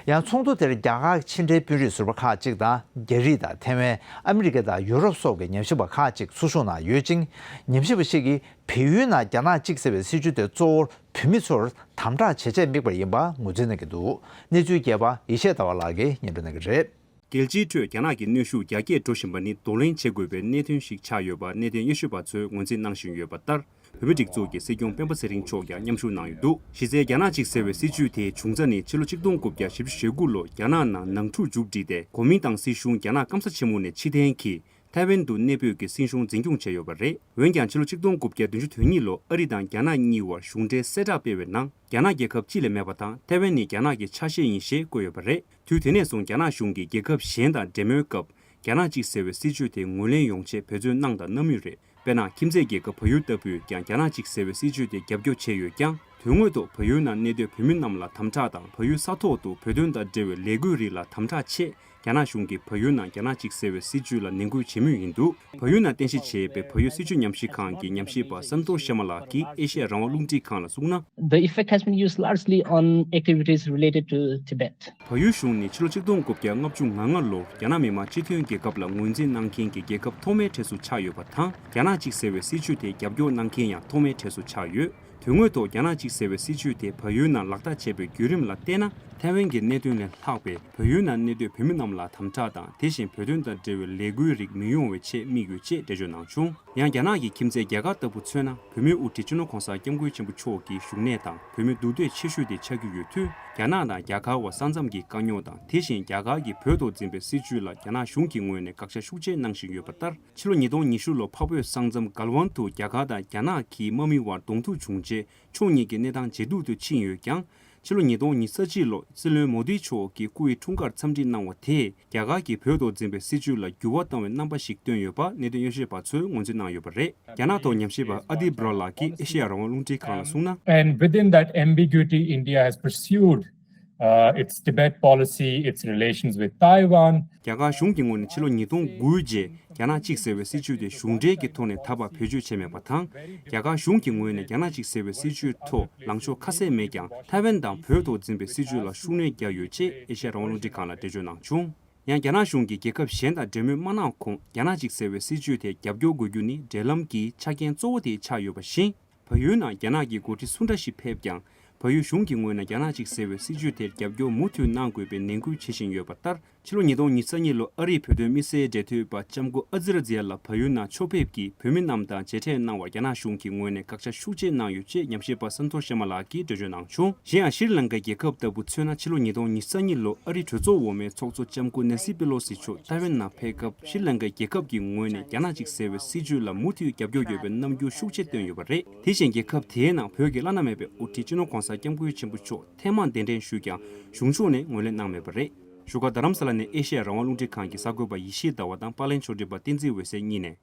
ཡང་ཚོགས་འདུ་དེར་རྒྱ་གར་ཕྱི་འབྲེལ་དཔོན་རིགས་ཟུར་པ་ཁག་ཅིག་དང་། རྒྱ་རིགས་དང་ཐའེ་ཝན། ཨ་མི་རི་ཀ་དང་ཡུ་རོབ་སོགས་ཀྱི་ཉམས་ཞིབ་པ་ཁག་ཅིག་ཚུར་ཞུགས་གནང་ཡོད་ཅིང་། ཉམས་ཞིབ་པ་ཞིག་གིས། བལ་ཡུལ་ནང་རྒྱ་ནག་གཅིག་ཟེར་བའི་སྲིད་ཇུས་དེ་གཙོ་བོར་བོད་མི་ཚོར་དམ་དྲག་བྱེད་ཆེད་དམིགས་པ་ཡིན་པ་ངོས་འཛིན་གནང་གི་འདུག། གནས་ཚུལ་རྒྱས་པ་ཡེ་ཤེས་ཟླ་བ་ལགས་ཀྱིས་སྙན་སྒྲོན་གནང་གི་རེད། རྒྱལ་སྤྱིའི་ཁྲོད་རྒྱ་ནག་གི་གནོན་ཤུགས་རྒྱ་སྐྱེད་འགྲོ་བཞིན་པ་ནི་གདོང་ལེན་བྱེད་དགོས་པའི་གནད་དོན་ཞིག་ཆགས་ཡོད་པ་གནད་དོན་དབྱེ་ཞིབ་པ་ཚོས་ངོས་འཛིན་གནང་བཞིན་ཡོད་པ་ལྟར། བོད་མིའི་སྒྲིག་འཛུགས་ཀྱི་སྲིད་སྐྱོང་སྤེན་པ་ཚེ་རིང་མཆོག་ཀྱང་མཉམ་ཞུགས་གནང་ཡོད་འདུག། གཞི་རྩའི་རྒྱ་ནག་གཅིག་ཟེར་བའི་སྲིད་ཇུས་དེའི་འབྱུང་རྩ་ནི་ཕྱི་ལོ་ཆིག་སྟོང་དགུ་བརྒྱ་བཞི་བཅུ་ཞེ་དགུ་ལོ་རྒྱ་ནག་ནང་ནང་འཁྲུག་མཇུག་བསྒྲིལ་ཏེ། གོ་མིན་ཏང་སྲིད་གཞུང་རྒྱ་ནག་སྐམ་ས་ཆེན་མོ་ནས་ཕྱིར་འཐེན་གྱིས། ཐའེ་ཝན་དུ་གནས་སྤོས་ཀྱི་སྲིད་གཞུང་འཛིན་སྐྱོང་བྱས་ཡོད་པ་རེད། འོན་ཀྱང་ཕྱི་ལོ་ཆིག་སྟོང་དགུ་བརྒྱ་བདུན་ཅུ་དོན་གཉིས་ལོ་ཨ་རི་དང་རྒྱ་ནག་གཉིས་བར་གཞུང་འབྲེལ་གསལ་བསྒྲགས་སྤེལ་བའི་ནང་། རྒྱ་ནག་རྒྱལ་ཁབ་གཅིག་ལས་མེད་པ་དང་། ཐའེ་ཝན་ནི་རྒྱ་ནག་གི་ཆ་ཤས་ཡིན་ཞེས་བཀོད་ཡོད་པ་རེད། དུས་དེ་ནས་བཟུང་རྒྱ་ནག་གཞུང་གིས་རྒྱལ་ཁབ་གཞན་དང་འབྲེལ་མོལ་སྐབས། རྒྱ་ནག་གཅིག་ཟེར་བའི་སྲིད་ཇུས་དེ་ངོས་ལེན་ཡོང་ཆེད་འབད་བརྩོན་གནང་དང་གནང་མུས་རེད། དཔེར་ན། ཁྱིམ་མཚེས་རྒྱལ་ཁབ་བལ་ཡུལ་ལྟ་བུས་ཀྱང་རྒྱ་ནག་གཅིག་ཟེར་བའི་སྲིད་ཇུས་དེ་རྒྱབ་སྐྱོར་བྱས་ཡོད་ཀྱང་། དོན་དངོས་ཐོག་བལ་ཡུལ་ནང་གནས་སྡོད་བོད་མི་རྣམས་ལ་དམ་དྲག་དང་། བལ་ཡུལ་ས་ཐོག་ཏུ་བོད་དོན་དང་འབྲེལ་བའི་ལས་འགུལ་རིགས་ལ་དམ་དྲག་ཆེད། རྒྱ་ནག་གཞུང་གིས་བལ་ཡུལ་ནང་རྒྱ་ནག་གཅིག་ཟེར་བའི་སྲིད་ཇུས་ལ་ནན་སྐུལ་བྱེད་མུས་ཡིན་འདུག། བལ་ཡུལ་ནང་རྟེན་གཞི་བྱས་པའི་བལ་ཡུལ་སྲིད་བྱུས་ཉམས་ཞིབ་ཁང་གི་ཉམས་ཞིབ་པ་སན་ཏོ་ཤ་མ་ལགས་ཀྱིས་ཨེ་ཤེ་ཡ་རང་དབང་རླུང་འཕྲིན་ཁང་ལ་གསུངས་ན། The effect has been used largely on activities related to Tibet. བལ་ཡུལ་གཞུང་ནི་ཕྱི་ལོ་ཆིག་སྟོང་དགུ་བརྒྱ་ལྔ་བཅུ་ང་ལྔ་ལོར་རྒྱ་ནག་མི་དམངས་སྤྱི་མཐུན་རྒྱལ་ཁབ་ལ་ངོས་འཛིན་གནང་མཁན་གྱི་རྒྱལ་ཁབ་ཐོག་མའི་གྲས་སུ་ཆགས་ཡོད་པ་དང་། རྒྱ་ནག་གཅིག་ཟེར་བའི་སྲིད་བྱུས་དེ་རྒྱབ་སྐྱོར་གནང་མཁན་ཡང་ཐོག་མའི་གྲས་སུ་ཆགས་ཡོད། དོན་དངོས་ཐོག་རྒྱ་ནག་གཅིག་ཟེར་བའི་སྲིད་བྱུས་དེ་བལ་ཡུལ་ནང་ལག་བསྟར་བྱས་པའི་བརྒྱུད་རིམ་ལ་བལྟས་ན། ཐའེ་ཝན་གྱི་གནད་དོན་ལས་ལྷག་པའི་བལ་ཡུལ་ནང་གནས་སྡོད་བོད་མི་རྣམས་ལ་དམ་དྲག་དང་། དེ་བཞིན་བོད་དོན་དང་འབྲེལ་བའི་ལས་འགུལ་རིགས་མི་ཡོང་བའི་ཆེད་དམིགས་ཡོད་ཅེས་འགྲེལ་བརྗོད་གནང་བྱུང་། ཡང་རྒྱ་ནག་གི་ཁྱིམ་མཚེས་རྒྱ་གར་ལྟ་བུ་མཚོན་ན། བོད་མིའི་དབུ་ཁྲིད་སྤྱི་ནོར་༧གོང་ས་༧སྐྱབས་མགོན་ཆེན་པོ་མཆོག་གི་བཞུགས་གནས་དང་བོད་མི་འདུ་སྡོད་ཆེ་ཤོས་དེ་ཆགས་ཀྱི་ཡོད་དུས། རྒྱ་ནག་དང་རྒྱ་གར་བར་ས་མཚམས་ཀྱི་དཀའ་རྙོག་དང་། དེ་བཞིན་རྒྱ་གར་གྱི་བོད་ཐོག་འཛིན་པའི་སྲིད་བྱུས་ལ་རྒྱ་ནག་གཞུང་གི་ངོས་ནས་དགག་བྱ་ཤུགས་ཆེ་གནང་བཞིན་ཡོད་པ་ལྟར། ཕྱི་ལོ་ཉིས་སྟོང་ཉི་ཤུ་ལོ་འཕགས་བོད་ས་མཚམས་གལ་ཝན་དུ་རྒྱ་གར་དང་རྒྱ་ནག་གི་དམག་མི་དབར་གདོང་ཐུག་བྱུང་རྗེས། ཕྱོགས་གཉིས་ཀྱི་གནས་སྟངས་ཇེ་སྡུག་ཏུ་ཕྱིན་ཡོད་ཀྱང་། ཕྱི་ལོ་ཉིས་སྟོང་ཉི་ཤུ་རྩ་གཅིག་ལོ་སྲིད་བློན་མོ་དི་མཆོག་གིས་སྐུ་ཡི་འཁྲུངས་སྐར་འཚམས་འདྲི་གནང་བ་དེས། རྒྱ་གར་གྱིས་བོད་ཐོག་འཛིན་པའི་སྲིད་བྱུས་ལ་འགྱུར་བ་བཏང་བའི་རྣམ་པ་ཞིག་བཏོན་ཡོད་པ་གནད་དོན་དབྱེ་ཞིབ་པ་ཚོས་ངོས་འཛིན་གནང་ཡོད་པ་རེད། རྒྱ་ནག་ཐོག་ཉམས་ཞིབ་པ་ཨ་དི་བྷ་ར་ལགས་ཀྱིས་ཨེ་ཤེ་ཡ་རང་དབང་རླུང་འཕྲིན་ཁང་ལ་གསུངས་ན། And within that ambiguity, India has pursued uh, its Tibet policy, its relations with Taiwan. རྒྱ་གར་གཞུང་གི་ངོས་ནས་ཕྱི་ལོ་ཉིས་སྟོང་དགུ་རྗེས་རྒྱ་ནག་གཅིག་ཟེར་བའི་སྲིད་བྱུས་དེ་གཞུང་འབྲེལ་གྱི་ཐོག་ནས་ད་བར་བེད་སྤྱོད་བྱས་མེད་པ་དང་། རྒྱ་གར་གཞུང་གི་ངོས་ནས་རྒྱ་ནག་གཅིག་ཟེར་བའི་སྲིད་བྱུས་ཐོག་ལངས་ཕྱོགས་ཁ་གསལ་མེད་ཀྱང་། ཐའེ་ཝན་དང་བོད་ཐོག་འཛིན་པའི་སྲིད་བྱུས་ལ་ཤུགས་སྣོན་བརྒྱབ་ཡོད་ཅེས་ཨེ་ཤེ་ཡ་རང་དབང་རླུང་འཕྲིན་ཁང་ལ་འགྲེལ་བརྗོད་གནང་བྱུང་། ཡང་རྒྱ་ནག་གཞུང་གིས་རྒྱལ་ཁབ་གཞན་དང་འབྲེལ་མོལ་མ་གནང་གོང་། རྒྱ་ནག་གཅིག་ཟེར་བའི་སྲིད་བྱུས་དེ་རྒྱབ་སྐྱོར་དགོས་རྒྱུ་ནི་འབྲེལ་ལམ་གྱི་ཆ་རྐྱེན་གཙོ་བོ་དེ་ཆགས་ཡོད་པ་བཞིན། བལ་ཡུལ་ནང་རྒྱ་ནག་གི་འགོ་ཁྲིད་སུ་འདྲ་ཞིག་ཕེབས་ཀྱང་། བལ་ཡུལ་གཞུང་གི་ངོས་ནས་རྒྱ་ནག་གཅིག་ཟེར་བའི་སྲིད་བྱུས་དེར་རྒྱབ་སྐྱོར་མུ་མཐུད་གནང་དགོས་པའི་ནན་སྐུལ་བྱེད་བཞིན་ཡོད་པ་ལྟར། ཕྱི་ལོ་ཉིས་སྟོང་ཉི་ཤུ་རྩ་གཉིས་ལོར་ཨ་རིའི་བོད་དོན་དམིགས་བསལ་འབྲེལ་མཐུད་པ་ལྕམ་སྐུ་ཨ་ཛི་ར་ཛི་ཡ་ལགས་བལ་ཡུལ་ནང་ཕྱོགས་ཕེབས་ཀྱིས་བོད་མི་རྣམས་དང་མཇལ་འཕྲད་གནང་བར་རྒྱ་ནག་གཞུང་གི་ངོས་ནས་དགག་བྱ་ཤུགས་ཆེ་གནང་ཡོད་ཅེས་ཉམས་ཞིབ་པ་སན་ཐོར་ཤར་མ་ལགས་ཀྱིས་འགྲེལ་བརྗོད་གནང་བྱུང་། གཞན་ཡང་ཤྲི་ལངྐའི་རྒྱལ་ཁབ་ལྟ་བུ་མཚོན་ན། ཕྱི་ལོ་ཉིས་སྟོང་ཉི་ཤུ་རྩ་གཉིས་ལོར་ཨ་རིའི་གྲོས་ཚོགས་འོག་མའི་ཚོགས་གཙོ་ལྕམ་སྐུ་ནེན་སི་པེ་ལོ་སི་མཆོག་ཏའེ་ཝན་ནང་ཕེབས་སྐབས། ཤྲི་ལངྐའི་རྒྱལ་ཁབ་ཀྱི་ངོས་ནས་རྒྱ་ནག་གཅིག་ཟེར་བའི་སྲིད་བྱུས་ལ་མུ་མཐུད་རྒྱབ་སྐྱོར་ཡོད་པའི་རྣམ་འགྱུར་ཤུགས་ཆེ་བཏོན་ཡོད་པ་རེད། དེ་བཞིན་རྒྱལ་ཁབ་དེའི་ནང་བོད་ཀྱི་བླ་ན་མེད་པའི་དབུ་ཁྲིད་སྤྱི་ནོར་༸གོང་ས་༸སྐྱབས་མགོན་ཆེན་པོ་མཆོག་ཐེངས་མང་གདན་འདྲེན་ཞུས་ཀྱང་གཞུང་ཕྱོགས་ནས་ངོས་ལེན་གནང་མེད་པ་རེད། བཞུགས་སྒར་རྡ་རམ་ས་ལ་ནས་ཨེ་ཤེ་ཡ་རང་དབང་རླུང་འཕྲིན་ཁང་གི་གསར་འགོད་པ་ཡེ་ཤེས་ཟླ་བ་དང་པར་ལེན་ཕྱོགས་སྒྲིག་པ་བསྟན་འཛིན་འོད་ཟེར་གཉིས་ནས།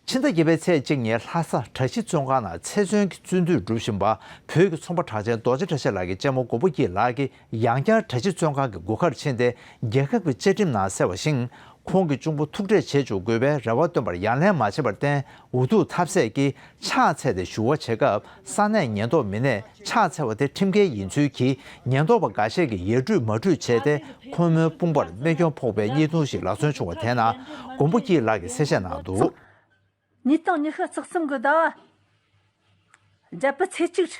ཕྱི་ཟླ་བརྒྱད་པའི་ཚེས་གཅིག་ཉིན་ལྷ་ས་གྲྭ་བཞི་བཙོན་ཁང་ནང་ཚེ་བཙོན་གྱི་བཙོན་འདུས་གྲུབ་བཞིན་པ་བོད་ཀྱི་ཚོང་པ་གྲགས་ཅན་རྡོ་རྗེ་བཀྲ་ཤིས་ལགས་ཀྱི་གཅེན་མོ་མགོན་པོ་སྐྱིད་ལགས་ཀྱིས་ཡང་བསྐྱར་གྲྭ་བཞི་བཙོན་ཁང་གི་སྒོ་ཁར་ཕྱིན་ཏེ། རྒྱལ་ཁབ་ཀྱི་བཅའ་ཁྲིམས་ནང་གསལ་བ་བཞིན། ཁོང་གི་གཅུང་པོ་ཐུག་འཕྲད་བྱེད་འཇུག་དགོས་པའི་རེ་བ་བཏོན་པར་ཡ་ལན་མ་བྱས་པར་བརྟེན། འུ་ཐུག་ཐབས་ཟད་ཀྱིས་ཕྱག་འཚལ་ཏེ་ཞུ་བ་བྱེད་སྐབས། ས་གནས་ཉེན་རྟོག་མི་སྣས་ཕྱག་འཚལ་བ་དེ་ཁྲིམས་འགལ་ཡིན་ཚུལ་གྱིས་ཉེན་རྟོག་པ་འགའ་ཤས་ཀྱིས་ཡ་སྤྲུལ་མ་སྤྲུལ་བྱས་ཏེ། ཁོང་མོའི་དཔུང་པར་རྨས་སྐྱོན་ཕོག་པའི་བརྙན་ཐུང་ཞིག་ལག་སོན་བྱུང་བ་དེ་ནང་མགོན་པོ་སྐྱིད་ལགས་ཀྱིས་གསལ་བཤད་གནང་འདུག། ཉིས་སྟོང་ཉི་ཤུ་རྩ་གསུམ་གི་ཟླ་བ་བརྒྱད་པའི་ཚེས་གཅིག་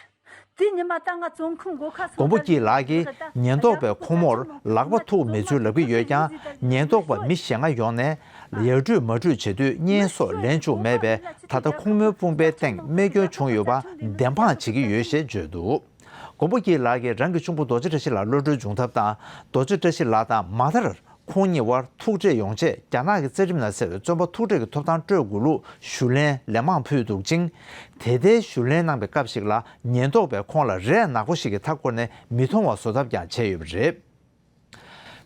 དེའི་ཉི་མ་ད་ང་བཙོན་ཁང་སྒོ་ཁ་སོང་། མགོན་པོ་སྐྱིད་ལགས་ཀྱིས་ཉེན་རྟོག་པས་ཁོང་མོར་ལག་པ་ཐུག་མེད་ཚུལ་ལབ་ཀྱི་ཡོད་ཀྱང་། ཉེན་རྟོག་པ་མི་ཞེ་ལྔ་ཡོང་ནས་ཡ་སྤྲུལ་མ་སྤྲུལ་བྱེད་དུས་བརྙན་སོགས་ལེན་བཅུག་མེད་པས། ད་ལྟ་ཁོང་མོའི་དཔུང་པའི་སྟེང་རྨས་སྐྱོན་བྱུང་ཡོད་པ་བདེན་དཔང་བྱེད་ཀྱི་ཡོད་ཞེས་བརྗོད་འདུག། མགོན་པོ་སྐྱིད་ལགས་ཀྱིས་རང་གི་གཅུང་པོ་རྡོ་རྗེ་བཀྲ་ཤིས་ལགས་གློད་གྲོལ་འབྱུང་ཐབས་དང་། རྡོ་རྗེ་བཀྲ་ཤིས་ལགས་དང་མ་མཐར། ཁོང་གཉིས་དབར་ཐུག་འཕྲད་ཡོང་ཆེད་རྒྱ་ནག་གི་རྩ་ཁྲིམས་ནང་གསལ་བའི་བཙོན་པ་ཐུག་འཕྲད་ཀྱི་ཐོབ་ཐང་སྤྲོད་དགོས་ལུགས་ཞུ་ལན་ལན་མང་ཕུལ་འདུག་ཅིང་། དེ་ལྟའི་ཞུ་ལན་གནང་པའི་སྐབས་ཤིག་ལ་ཉེན་རྟོག་པས་ཁོང་ལ་རས་ནག་པོ་ཞིག་གིས་མཐའ་བསྐོར་ནས་མི་མཐོང་བ་བཟོ་ཐབས་ཀྱང་བྱས་ཡོད་པ་རེད།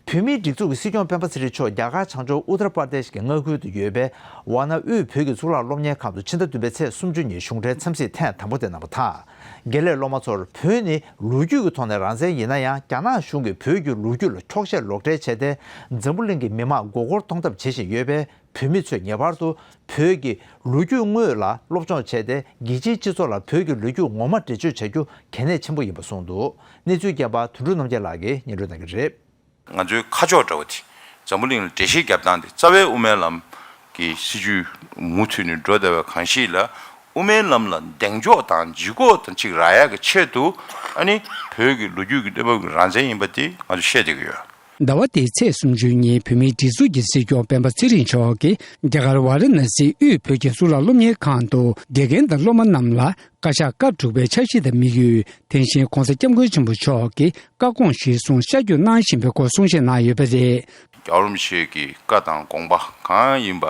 བོད་མིའི་སྒྲིག་འཛུགས་ཀྱི་སྲིད་སྐྱོང་སྤེན་པ་ཚེ་རིང་མཆོག་རྒྱ་གར་བྱང་ཕྱོགས་ཨུ་ཏར་པར་དེཤ་གི་མངའ་ཁུལ་དུ་ཡོད་པའི་ཝཱ་ཎ་དབུས་བོད་ཀྱི་གཙུག་ལག་སློབ་གཉེར་ཁང་དུ་ཕྱི་ཟླ་བདུན་པའི་ཚེས་སུམ་ཅུ་ཉིན་གཞུང་འབྲེལ་འཚམས་གཟིགས་ཐེངས་དང་པོ་དེ་གནང་བ་དང་། དགེ་ལས་སློབ་མ་ཚོར་བོད་ནི་ལོ་རྒྱུས་ཀྱི་ཐོག་ནས་རང་བཙན་ཡིན་ན་ཡང་། རྒྱ་ནག་གཞུང་གིས་བོད་ཀྱི་ལོ་རྒྱུས་ལ་འཁྱོག་བཤད་ལོག་འགྲེལ་བྱས་ཏེ། འཛམ་བུ་གླིང་གི་མི་མང་མགོ་སྐོར་གཏོང་ཐབས་བྱེད་བཞིན་ཡོད་པས། བོད་མི་ཚོས་ངེས་པར་དུ་བོད་ཀྱི་ལོ་རྒྱུས་དངོས་ལ་སློབ་སྦྱོང་བྱས་ཏེ། རྒྱལ་སྤྱིའི་སྤྱི་ཚོགས་ལ་བོད་ཀྱི་ལོ་རྒྱུས་ངོ་མ་འགྲེལ་བརྗོད་བྱ་རྒྱུ་གལ་གནད་ཆེན་པོ་ཡིན་པ་གསུངས་འདུག། གནས་ཚུལ་རྒྱས་པ་དོན་གྲུབ་རྣམ་རྒྱལ་ལགས་ཀྱིས་སྙན་སྒྲོན་གནང་གི་རེད། ང་ཚོའི་ཁ་ཕྱོགས་འདྲ་བོ་དེ། འཛམ་བུ་གླིང་ལ་འགྲེལ་བཤད་རྒྱབ་སྟངས་དེ་རྩ་བའི་དབུ་མའི་ལམ་གྱི་སྲིད་བྱུས་མུ་མཐུད་ནས་འགྲོ་བསྡད་པའི་གང་ཞིག་ལ། དབུ་མའི་ལམ་ལ་གདེང་འཇོག་དང་ལྗིད་ཁོག་དང་ཅིག་རག་ཡག་གི་ཆེད་དུ། ཨ་ནི་བོད་ཀྱི་ལོ་རྒྱུས་ཀྱི་གནས་བབ་ཀྱི་རང་བཙན་ཡིན་པ་དེ་ང་ཚོ་བཤད་བསྡད་ཀྱི་ཡོད། ཟླ་བ་འདིའི་ཚེས་སུམ་ཅུ་ཉིན་བོད་མིའི་སྒྲིག་འཛུགས་ཀྱི་སྲིད་སྐྱོང་སྤེན་པ་ཚེ་རིང་མཆོག་གིས་རྒྱ་གར་ཝཱ་ར་ཎ་སིའི་དབུས་བོད་ཀྱི་གཙུག་ལག་སློབ་གཉེར་ཁང་དུ་དགེ་རྒན་དང་སློབ་མ་རྣམས་ལ། བཀའ་ཤག་སྐབས་དྲུག་པའི་འཆར་གཞི་དང་དམིགས་ཡུལ། དེ་བཞིན་༸གོང་ས་༸སྐྱབས་མགོན་ཆེན་པོ་མཆོག་གིས་བཀའ་དགོངས་གཞིར་བཟུང་ཤར་བསྐྱོད་གནང་བཞིན་པའི་སྐོར་གསུང་བཤད་གནང་ཡོད་པ་རེད། རྒྱལ་བ་རིན་པོ་ཆེ་གི་བཀའ་དང་དགོངས་པ་གང་ཡིན་པ་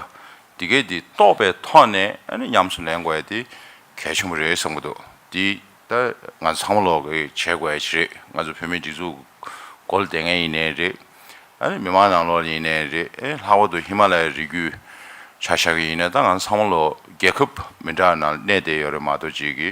འདི་གས་འདི་རྟོགས་པའི་ཐོག་ནས། ཨ་ནི་ཉམས་སུ་ལེན་དགོས་ཡ་དེ་གལ་ཆེན་པོ་རེད་བསམ་གྱི་འདུག། འདི་ད་ང་ཚོ་ཚང་མ་ལོག་གིས་བྱེད་དགོས་ཡ་ཅིག་རེད། ང་ཚོ་བོད་མིའི་སྒྲིག་འཛུགས་མགོ་ལ་བསྡད་མཁན་ཡིན་ནའི་རེད། ཨ་ནི་མི་མང་ནང་ལོགས་ཡིན་ནའི་རེད། ཨེ་ལྷག་པར་དུ་ཧི་མ་ལ་ཡའི་རི་རྒྱུད་ཆ་བཞག་གི་ཡིན་ནའི། ད་ང་ཚང་མ་ལོ་རྒྱལ་ཁབ་མི་འདྲ་ནང་གནས་བསྡད་ཡོད་རེད་མ་གཏོགས། གཅིག་གི་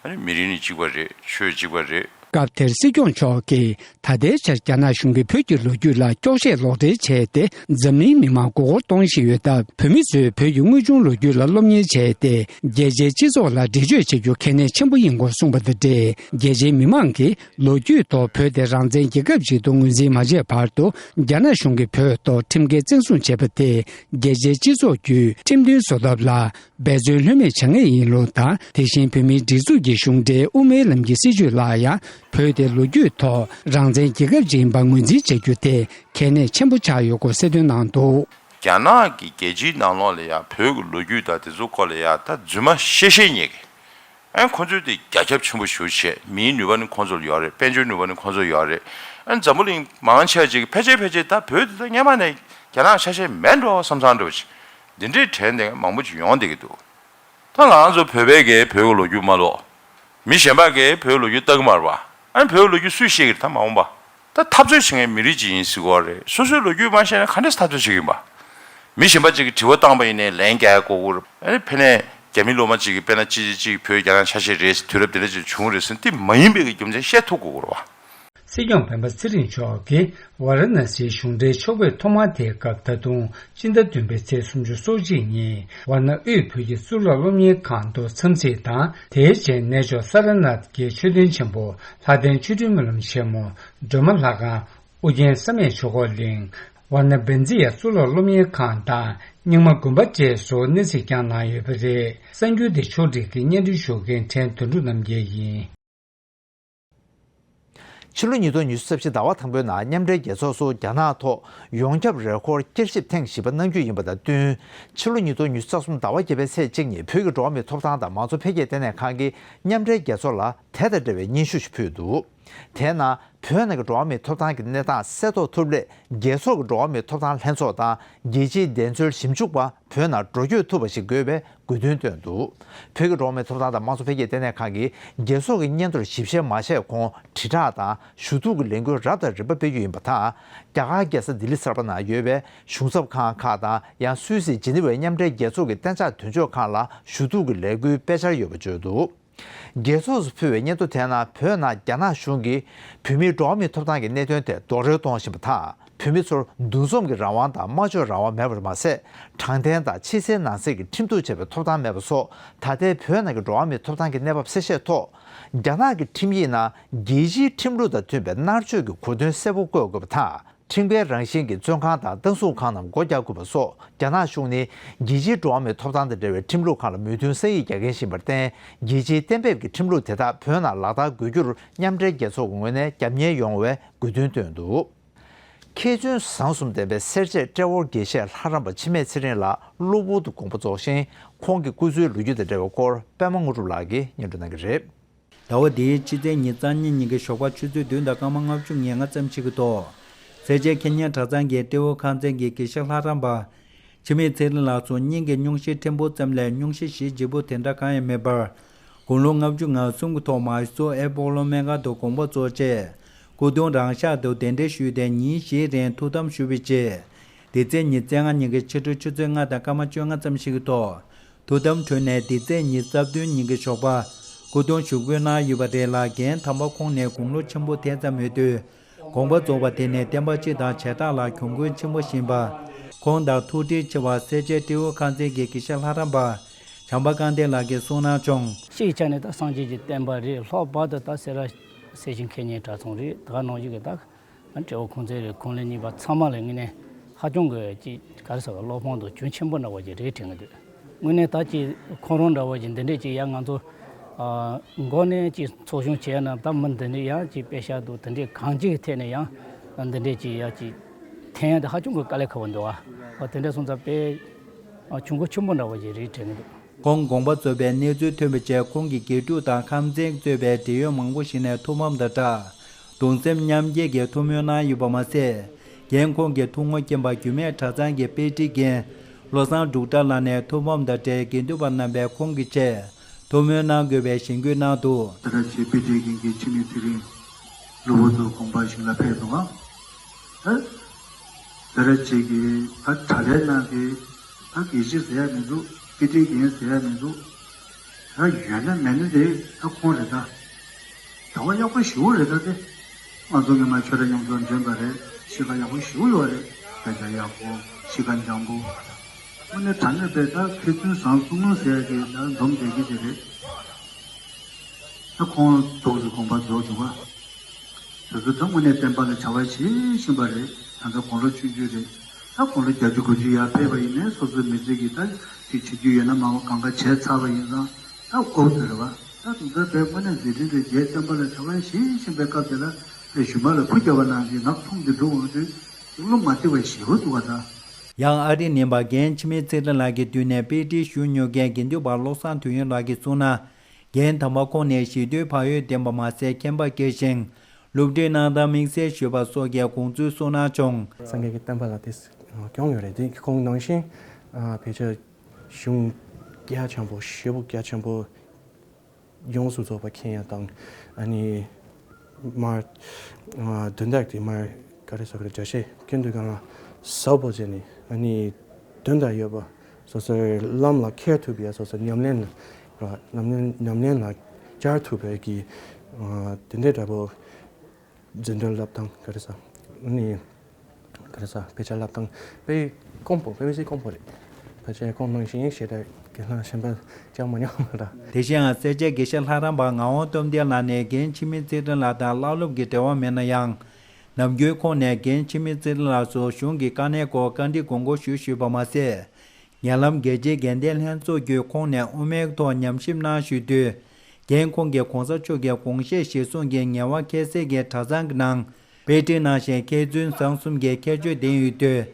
ཨ་ནི་མི་རིགས་ནི་གཅིག་པ་རེད། ཆོས་གཅིག་པ་རེད། སྐབས་དེར་སྲིད་སྐྱོང་མཆོག་གིས་ད་ལྟའི་ཆར་རྒྱ་ནག་གཞུང་གིས་བོད་ཀྱི་ལོ་རྒྱུས་ལ་འཁྱོག་བཤད་ལོག་འགྲེལ་བྱས་ཏེ། འཛམ་གླིང་མི་མང་མགོ་སྐོར་གཏོང་བཞིན་ཡོད་སྟབས། བོད་མི་ཚོས་བོད་ཀྱི་དངོས་བྱུང་ལོ་རྒྱུས་ལ་སློབ་གཉེར་བྱས་ཏེ། རྒྱལ་སྤྱིའི་སྤྱི་ཚོགས་ལ་འགྲེལ་བརྗོད་བྱ་རྒྱུ་གལ་གནད་ཆེན་པོ་ཡིན་སྐོར་གསུངས་པ་དང་འབྲེལ། རྒྱལ་སྤྱིའི་མི་མང་གིས། ལོ་རྒྱུས་ཐོག་བོད་དེ་རང་བཙན་རྒྱལ་ཁབ་ཅིག་ཏུ་ངོས་འཛིན་མ་བྱས་བར་དུ། རྒྱ་ནག་གཞུང་གིས་བོད་ཐོག་ཁྲིམས་འགལ་བཙན་བཟུང་བྱས་པ་དེ། རྒྱལ་སྤྱིའི་སྤྱི་ཚོགས་བརྒྱུད་ཁྲིམས་མཐུན་བཟོ་ཐབས་ལ་འབད་བརྩོན་ལྷོད་མེད་བྱ་ངེས་ཡིན་ལུགས་དང་། དེ་བཞིན་བོད་མིའི་སྒྲིག་འཛུགས་ཀྱི་གཞུང་འབྲེལ་དབུ་མའི་ལམ་གྱི་སྲིད་བྱུས་ལ་ཡང་། བོད་དེ་ལོ་རྒྱུས་ཐོག་རང་བཙན་རྒྱལ་ཁབ་ཅིག་ཡིན་པ་ངོས་འཛིན་བྱ་རྒྱུ་དེ་གལ་གནད་ཆེན་པོ་ཆགས་ཡོད་སྐོར་གསལ་སྟོན་གནང་འདུག། རྒྱ་ནག་གི་རྒྱལ་སྤྱིའི་ནང་ལོགས་ལ་ཡང་བོད་ཀྱི་ལོ་རྒྱུས་དང་དེ་ཚོའི་སྐོར་ལ་ཡང་ད་རྫུན་མ་བཤད་བཤད་ཉེས་ཀྱི། ཨ་ཁོ་ཚོས་དེ་རྒྱ་ཁྱབ་ཆེན་པོ་ཞེ་པོ་བྱས། མིའི་ནུས་པ་ནི་ཁོ་ཚོར་ཡོད་རེད། དཔལ་འབྱོར་ནུས་པ་ནི་ཁོ་ཚོར་ཡོད་རེད། ཨ་འཛམ་བུ་གླིང་མང་ཆེ་བ་ཅིག་ཕལ་ཆེར་ཕལ་ཆེར་ད་བོད་དེ་ད་སྔོན་མ་ནས་རྒྱ་ནག་ཆ་ཤས་མེད་འགྲོ་བསམ་བསམ་འདྲ་བོ་ཅིག་འདི་འདྲའི་དྲན་དེ་མང་པོ་ཅིག་ཡོང་བསྡད་ཀྱི་འདུག། ད་ང་ཚོ་བོད་པས་ཀྱིས་བོད་ཀྱི་ལོ་རྒྱུས་མ་ཀློག། མི་གཞན་པ་གིས་བོད་ཀྱི་ལོ་རྒྱུས་ལྟ་གི་མ་རེད་པ། ཨ་ནི་བོད་ཀྱི་ལོ་རྒྱུས་སུས་ཤེས་ཀྱི་རེད། ད་མ་འོངས་པ། ད་འཐབ་རྩོད་བྱེད་མཁན་མི་རིགས་གཅིག་ཡིན་ཟེར་གྱི་ཡོད་རེད། སོ་སོའི་ལོ་རྒྱུས་མ་ཤེས་ན་ག་འདྲས་འཐབ་རྩོད་བྱེད་ཀྱི་ཡིན་པ། མི་གཞན་པ་ཅིག་གིས་དྲི་བ་བཏང་པ་ཡིན་ནའི་ལན་རྒྱག་ཡ་དགོས་ཀྱི་རེད། ཨ་ནི་ཕ་ནས་རྒྱ་མི་སློབ་མ་ཅིག་གིས་དཔེར་ན་ཅི་ཅི་ཅིག་བོད་རྒྱ་ནག་ཆ་ཤས་རེད་ཟེར། དུས་རབས་དེ་འདྲ་ཅིག་བྱུང་རེད་ཟེར་ན་དེ་མ་ཡིན་པའི་གི་རྒྱུ་མཚན་བཤད་ཐུབ་དགོས་ཀྱི་རེད་པ། སྲིད་སྐྱོང་སྤེན་པ་ཚེ་རིང་མཆོག་གིས་ཝཱ་ར་ཎ་སིའི་གཞུང་འབྲེལ་ཕྱོགས་ཕེབས་ཐོག་མ་དེའི་སྐབས། ད་དུང་སྤྱི་ཟླ་བདུན་པའི་ཚེས་སུམ་ཅུ་སོ་གཅིག་ཉིན་ཝཱ་ཎ་དབུས་བོད་ཀྱི་གཙུག་ལག་སློབ་གཉེར་ཁང་དུ་འཚམས་གཟིགས་དང་། དེའི་རྗེས་གནས་མཆོག་སཱ་ར་ནཱཐ་ཀྱི་མཆོད་རྟེན་ཆེན་པོ་ལྷ་ལྡན་ཆོ་འཕྲུལ་སྨོན་ལམ་ཆེན་མོ་སྒྲོལ་མ་ལྷ་ཁང་ཨོ་རྒྱན་བསམ་ཡས་ཆོས་འཁོར་གླིང་། ཝཱ་ཎ་བན་ཛི་ཡ་གཙུག་ལག་སློབ་གཉེར་ཁང་དང་རྙིང་མ་དགོན་པ་བཅས་སུ་གནས་གཟིགས་ཀྱང་གནང་ཡོད་པ་རེད། གསར་འགྱུར་འདི་ཕྱོགས་སྒྲིག་གིས་སྙན་སྒྲོན་ཞུ་མཁན་ཕྲན་དོན་གྲུབ་རྣམ་རྒྱལ་ཡིན། ཕྱི་ལོ་ཉིས་སྟོང་ཉི་ཤུ་རྩ་བཞི་ཟླ་བ་དང་པོའི་ནང་མཉམ་འབྲེལ་རྒྱལ་ཚོགས་སུ་རྒྱ་ནག་ཐོག་ཡོངས་ཁྱབ་རེས་སྐོར་བསྐྱར་ཞིབ་ཐེངས་བཞི་པ་གནང་རྒྱུ་ཡིན་པ་དང་བསྟུན། ཕྱི་ལོ་ཉིས་སྟོང་ཉི་ཤུ་རྩ་གསུམ་ཟླ་བ་བརྒྱད་པའི་ཚེས་གཅིག་ཉིན་བོད་ཀྱི་འགྲོ་བ་མིའི་ཐོབ་ཐང་དང་མང་གཙོ་འཕེལ་རྒྱས་ལྟེ་གནས་ཁང་གིས་མཉམ་འབྲེལ་རྒྱལ་ཚོགས་ལ་དེ་དང་འབྲེལ་བའི་སྙན་ཞུ་ཞིག་ཕུལ་འདུག། དེའི་ནང་བོད་ནང་གི་འགྲོ་བ་མིའི་ཐོབ་ཐང་གི་གནས་སྟངས་གསལ་རྟོགས་ཐུབ་སླད། རྒྱལ་ཚོགས་ཀྱི་འགྲོ་བ་མིའི་ཐོབ་ཐང་ལྷན་ཚོགས་དང་རྒྱལ་སྤྱིའི་བདེན་འཚོལ་ཞིབ་འཇུག་པ་བོད་ནང་འགྲོ་སྐྱོད་ཐུབ་པ་ཞིག་དགོས་པའི་དགོས་འདུན་བཏོན་འདུག། བོད་ཀྱི་འགྲོ་བ་མིའི་ཐོབ་ཐང་དང་དམངས་གཙོ་འཕེལ་རྒྱས་ལྟེ་གནས་ཁང་གིས་རྒྱལ་ཚོགས་ཀྱི་སྙན་ཐོར་ཞིབ་བཤེར་མ་བྱས་གོང་དྲིལ་བསྒྲགས་དང་ཞུ་གཏུག་གི་ལས་འགུལ་རབ་དང་རིམ་པ་སྤེལ་རྒྱུ་ཡིན་པ་དང་། རྒྱ་གར་རྒྱལ་ས་ལྡི་ལི་གསར་པ་ནང་ཡོད་པའི་གཞུང་ཚབ་ཁང་ཁག་དང་། ཡང་སུད་སི་ཇི་ནི་ཝའི་མཉམ་འབྲེལ་རྒྱལ་ཚོགས་ཀྱི་གཏན་འཇགས་མདུན་ལྕོག་ཁང་ལ་ཞུ་གཏུག་གི་ལས་འགུལ་སྤེལ་འཆར་ཡོད་པ་བརྗོད་འདུག། རྒྱལ་ཚོགས་སུ་ཕུལ་བའི་སྙན་ཐོ་དེའི་ནང་བོད་ནང་རྒྱ་ནག་གཞུང་གིས་བོད་མིའི་འགྲོ་བ་མིའི་ཐོབ་ཐང་གི་གནད་དོན་ཐད་རྡོག་རོལ་གཏོང་བཞིན་པ་དང་། བོད་མི་ཚོར་འདུ་འཛོམས་ཀྱི་རང་དབང་དང་སྨྲ་བརྗོད་རང་དབང་མེད་པར་མ་ཟད། དྲང་བདེན་དང་ཕྱི་གསལ་ནང་གསལ་གྱི་ཁྲིམས་གཏུག་བྱེད་པའི་ཐོབ་ཐང་མེད་པ་སོགས། ད་ལྟའི་བོད་ནང་གི་འགྲོ་བ་མིའི་ཐོབ་ཐང་གི་གནས་བབ་གསལ་བཤད་ཐོག། རྒྱ་ནག་གི་ཁྲིམས་ཡིག་ནང་རྒྱལ་སྤྱིའི་ཁྲིམས་ལུགས་དང་མཐུན་པའི་མནར་གཅོད་ཀྱི་གོ་དོན་གསལ་པོ་བཀོད་དགོས་པ་དང་། ཁྲིམས་འགལ་རང་བཞིན་གྱི་བཙོན་ཁང་དང་བདག་བཟུང་ཁང་རྣམས་སྒོ་རྒྱག་དགོས་པ་སོགས། རྒྱ་ནག་གཞུང་ནི་རྒྱལ་སྤྱིའི་འགྲོ་བ་མིའི་ཐོབ་ཐང་དང་འབྲེལ་བའི་ཁྲིམས་ལུགས་ཁག་ལ་མོས་མཐུན་གསར་ཡིག་རྒྱག་མཁན་ཞིག་ཡིན་པར་བརྟེན། རྒྱལ་སྤྱིའི་གཏན་འབེབས་ཀྱི་ཁྲིམས་ལུགས་དེ་དག་བོད་ནང་ལག་བསྟར་དགོས་རྒྱུར་མཉམ་འབྲེལ་རྒྱལ་ཚོགས་ཀྱི་ངོས་ནས་རྒྱབ་གཉེར་ཡོང་བའི་དགོས་འདུན་བཏོན་འདུག། མཁས་བཙུན་བཟང་གསུམ་ལྡན་པའི་སེར་བྱེས་ཏྲེ་ཧོར་དགེ་བཤེས་ལྷ་རམས་པ་འཆི་མེད་ཚེ་རིང་ལགས་གློ་བུར་དུ་དགོངས་པ་རྫོགས་ཤིང་། ཁོང་གི་སྐུ་ཚེའི་ལོ་རྒྱུས་དང་འབྲེལ་བའི་སྐོར་པད་མ་དངོས་གྲུབ་ལགས་ཀྱིས་སྙན་སྒྲོན་གནང་གི་རེད། ཟླ་བ་འདིའི་ཕྱི་ཚེས་ཉེར་གཉིས་ཉིན་གྱི་ཞོགས་པ་ཆུ་ཚོད་བདུན་དང་སྐར་མ་ལྔ་བཅུ་ང་ལྔ་ཙམ་ཞིག་གི་ཐོག། སེར་བྱེས་ཁེ་ཉན་གྲྭ་ཚང་གི་ཏྲེ་ཧོར་ཁང་ཚན་གྱི་དགེ་བཤེས་ལྷ་རམས་པ་འཆི་མེད་ཚེ་རིང་ལགས་སུ་སྙིང་གི་སྙུང་གཞི་ཕྲན་བུ་ཙམ་ལས་སྙུང་གཞི་ཞེ་ལྗིད་པོ་དེ་འདྲ་གང་ཡང་མེད་པར། དགུང་ལོ་ལྔ་བཅུ་ང་གསུམ་གྱི་ཐོག་མ་སོ་ཨེ་སྤོ་ལོ་སྨན་ཁང་དུ་དགོངས་པ་རྫོགས་རྗེས། སྐུ་གདུང་རང་ཤག་ཏུ་གདན་འདྲེན་ཞུས་ཏེ་ཉིན་བཞིའི་རིང་ཐུགས་དམ་བཞུགས་པའི་རྗེས། འདི་ཚེས་ཉི་ཤུ་རྩ་ལྔ་ཉིན་གྱི་ཕྱི་དྲོ་ཆུ་ཚོད་ལྔ་དང་སྐར་མ་བཅོ་ལྔ་ཙམ་ཞིག་གི་ཐོག། ཐུགས་དམ་གྲོལ་ནས་འདི་ཚེས་ཉི་ཤུ་རྩ་བདུན་ཉིན་གྱི་ཞོགས་པ། སྐུ་གདུང་ཞུགས་འབུལ་གནང་ཡོད་པ་རེད་ལ། རྒན་དམ་པ་ཁོང་ནས་དགུང་ལོ་ཆེན་པོ་དེ་ཙམ་མེད་དུས། དགོངས་པ་རྫོགས་པ་དེ་ནི་བསྟན་པ་སྤྱི་དང་བྱེ་བྲག་ལ་གྱོང་གུན་ཆེན་པོ་བཞིན་པ། ཁོང་དང་ཐུགས་འདྲིས་ཆེ་བ་སེར་བྱེས་ཏྲེ་ཧོར་ཁང་ཚན་གྱི་དགེ་བཤེས་ལྷ་རམས་པ་བྱམས་པ་དཀར་ལྡན་ལགས་ཀྱིས་གསུངས་གནང་བྱུང་། སྤྱིའི་ཆ་ནས་ད་སངས་རྒྱས་ཀྱི་བསྟན་པ་རེད། ལྷག་པར་དུ་ད་སེ་ར་སེར་བྱེས་ཁེ་ཉན་གྲྭ་ཚང་རེད། ད་ག་ནང་བཞིན་གྱི་ད། ཨ་ནི་ཏྲེ་ཧོར་ཁང་ཚན་རེད། ཁོང་ལ་གཉིས་པ་ཚང་མ་ལ་དངོས་གནས་ཧ་ཅང་གི་ཅིག་ག་རེ་ཟེར་བ། བློ་ཕམ་དང་གྱོང་ཆེན་པོ་འདྲ་བོ་ཅིག་རེད་དྲན་གྱི་འདུག། དངོས་གནས་ད་ཅིག་ཁོང་རང་འདྲ་བོ་ཅིག་འདི་འདྲས་ཅིག་ཡང་ང་ཚོ་ཨ་འགོ་ནས་ཅིག་ཚོགས་ཆུང་བྱས་ན་ད་མི་འདི་འདྲས་ཡང་ཅིག་དཔེ་ཤག་འདུག། དེ་འདྲས་གང་ཅིའི་ཐད་ནས་ཡང་འདི་འདྲས་ཅིག་ཡང་ཅིག་འཐེན་ཡ་དེ་ཧ་ཅང་གི་དཀའ་ལས་ཁག་པོ་འདུག། ཨ་དེ་འདྲས་སོང་ཙང་དཔེ་ཨ་གྱོང་གུན་ཆེན་པོ་འདྲ་བོ་ཅིག་རེད་དྲན་གྱི་འདུག། ཁོང་དགོངས་པ་རྫོགས་པའི་གནས་ཚུལ་ཐོན་པའི་རྗེས། ཁོང་གི་དགེ་ཕྲུག་དང་ཁམས་ཚན་གཙོས་པའི་འབྲེལ་ཡོད་མང་པོ་ཞིག་ནས་ཐུགས་ཕམ་དང་སྦྲགས། གདུང་སེམས་མཉམ་སྐྱེད་ཀྱི་ཐུགས་སྨོན་གནང་ཡོད་པ་མ་ཟད། རྒན་ཁོང་གི་ཐུགས་ངོ་མཁྱེན་པ་རྒྱུད་སྨད་གྲྭ་ཚང་གི་དཔེ་ཁྲིད་འགན་བློ་བཟང་འབྲུག་གྲགས་ལགས་ནས་ཐུགས་ཕམ་དང་འབྲེལ་དགེ་འདུན་པ་རྣམ་པས་ཁོང་གི་ཆེད་ཐུགས་སྨོན་གནང་དགོས་པའི་གཞེན་སྐུལ་གནང་འདུག། ད་ར་ཆེ་དཔེ་ཁྲིད་འགན་གྱི་འཆི་མེད་ཚེ་རིང་གློ་བུར་དུ་དགོངས་པ་ཞིག་ལ་ཕེབས་འདུག་ག། ད་ར་ཆེ་གི་ད་གྲྭ་ལས་གནང་གི་ད་དགེ་བཤེས་ཟེར་ཡ་མི་འདུག། དཔེ་ཁྲིད་འགན་ཟེར་ཡ་མི་འདུག། ད་ཡོད་ན་མེད་ན་དེ་ད་ཁོང་རེད་ད། བྱ་བ་ཡག་པོ་ཞེ་པོ་རེད་ད་དེ། ང་ཚོ་ངོ་མ་ཆོས་ར་ཉམས་ཚོགས་འདྲེན་པ་རེད། གཤིས་ཀ་ཡག་པོ་ཞེ་པོ་ཡོད་རེད། སྐད་ཆ་ཡག་པོ་གཤིས་ཀ་འཇམ་པོ། དངོས་གནས་དྲང་གནས་པའི་ད་མཁས་བཙུན་བཟང་གསུམ་ཟེར་ཡ་གི་ད་འཛོམས་བསྡད་ཀྱི་དེ་རེད། ད་ཁོང་ཐུགས་སུ་དགོངས་པ་རྫོགས་འདུག་ག། དེ་ཚོ་ད་དངོས་གནས་བསྟན་པ་ལ་བྱ་བ་བྱེད་བཞིན་པ་རེད། ད་ལྟ་དགུང་ལོ་ཆུང་ཆུང་རེད། ད་དགུང་ལོ་བརྒྱད་ཅུ་དགུ་བཅུ་ཡར་ཕེབས་པ་ཡིན་ནའི་སོ་སོའི་མི་ཚེ་གི་ད་ཅིག་བྱེད་རྒྱུ་ཡོད་ན་མང་པོ་གང་ག་བྱས་ཚར་བ་ཡིན་ཙང་ད་དགོས་ཚོད་རེད་བ། ད་དེ་ཚོ་བས་དངོས་གནས་མཛད་འཕྲིན་དེ་རྒྱས་བསྟན་པ་ལ་བྱ་བ་བྱེད་བཞིན་པའི་སྐབས་དེ་ལ་དཔེ་ཞུ་མ་ལ་བུ་རྒྱབ་པ་ནང་བཞིན་ནག་འཐུང་གི་འགྲོ་འོང་དུས་བློ་མ་བདེ་བ་ཞེ་པོ་འདུག་བ་ད། ཡང་ཨ་རིར་གནས་པ་རྒན་འཆི་མེད་ཚེ་རིང་ལགས་ཀྱི་མདུན་ནས་དཔེ་ཁྲིད་ཞུ་མྱོང་མཁན་དགེ་འདུན་པ་བློ་བཟང་དོན་ཡོད་ལགས་ཀྱིས་གསུངས་ན། རྒན་དམ་པ་ཁོང་ནི་གཞིས་སྡོད་བག་ཡོད་ལྡན་པ་མ་ཟད་མཁྱེན་པ་དགེ་ཞིང་སློབ་ཁྲིད་གནང་སྟངས་དམིགས་བསལ་ཞུས་པ་སོགས་ཀྱི་དགོངས་ཚུལ་གསུངས་གནང་བྱུང་། སངས་རྒྱས་ཀྱི་བསྟན་པ་ལ་དེ་སྐྱོང་ཡོད་རེད། དེ་ཁོང་ནང་བཞིན་ཨ་བེད་སྤྱོད་གཞུང་རྒྱ་ཆེན་པོ་ཞེ་པོ་རྒྱ་ཆེན་པོ་ཡོངས་སུ་རྫོགས་པ་མཁྱེན་ཡ་དང་། ཨ་ནི་མར་ཨ་དོན་དག་དེ་མར་ག་རེ་ཟེར་དགོས་རེད། འཇའ་ཤེལ་སྐྱོན་དུས་སྒང་ལ་ཟབ་པོ་བྱས་ནས། ཨ་ནི་དོན་དག་ཡོད་པ། སོ་སོའི་ལམ་ལ་འཁྱེར་ཐུབ་པའི། སོ་སོའི་ཉམས་ལེན་ལ་ཉམས་ལེན་ཉམས་ལེན་ལ་བཅར་ཐུབ་པའི་གི་ཨ་དེ་འདྲའི་འདྲ་པོ་འཛིན་གྲྭ་བསླབ་སྟངས་ག་རེ་ཟ། ཨ་ནི་ག་རེ་ཟ། དཔེ་ཆ་བསླབ་སྟངས་དཔེ་དཀོན་པོ། དཔེ་མི་སྲིད་དཀོན་པོ་རེད། ཕལ་ཆེར་ཁོང་ནང་བཞིན་ཞེ་དྲག་དགེ་སློང་གཞན་པ་བཅར་མ་མྱོང་བ་འདྲ། དེ་བཞིན་སེར་བྱེས་དགེ་བཤེས་ལྷ་རམས་པ་ངག་དབང་སྟོབས་ལྡན་ལགས་ནས་རྒན་འཆི་མེད་ཚེ་རིང་ལགས་དང་བླ་སློབ་ཀྱི་འབྲེལ་བ་མེད་ན་ཡང་། ནམ་རྒྱུན་ཁོང་ནས་རྒན་འཆི་མེད་ཚེ་རིང་ལགས་སུ་གཞུང་གི་དཀའ་གནད་སྐོར་བཀའ་འདྲི་དགོངས་སྐོར་ཞུ་ཞུས་པ་མ་ཟད། ཉེ་ལམ་རྒྱལ་སྤྱིའི་དགེ་ལྡན་ལྷན་ཚོགས་ཀྱིས་ཁོང་ནས་དབུ་མའི་ཐོག་ཉམས་ཞིབ་གནང་ཞུས་དུས། འགན་ཁོང་གིས་གོང་ས་མཆོག་གི་དགོངས་བཞེད་གཞིར་བཟུང་གིས་ངལ་བ་ཁྱད་བསད་ཀྱི་གྲྭ་ཚང་གི་ནང་དཔེ་ཁྲིད་གནང་ཞིང་མཁས་བཙུན་བཟང་གསུམ་གྱི་ཁྱད་ཆོས་ལྡན་ཡོད་དུས།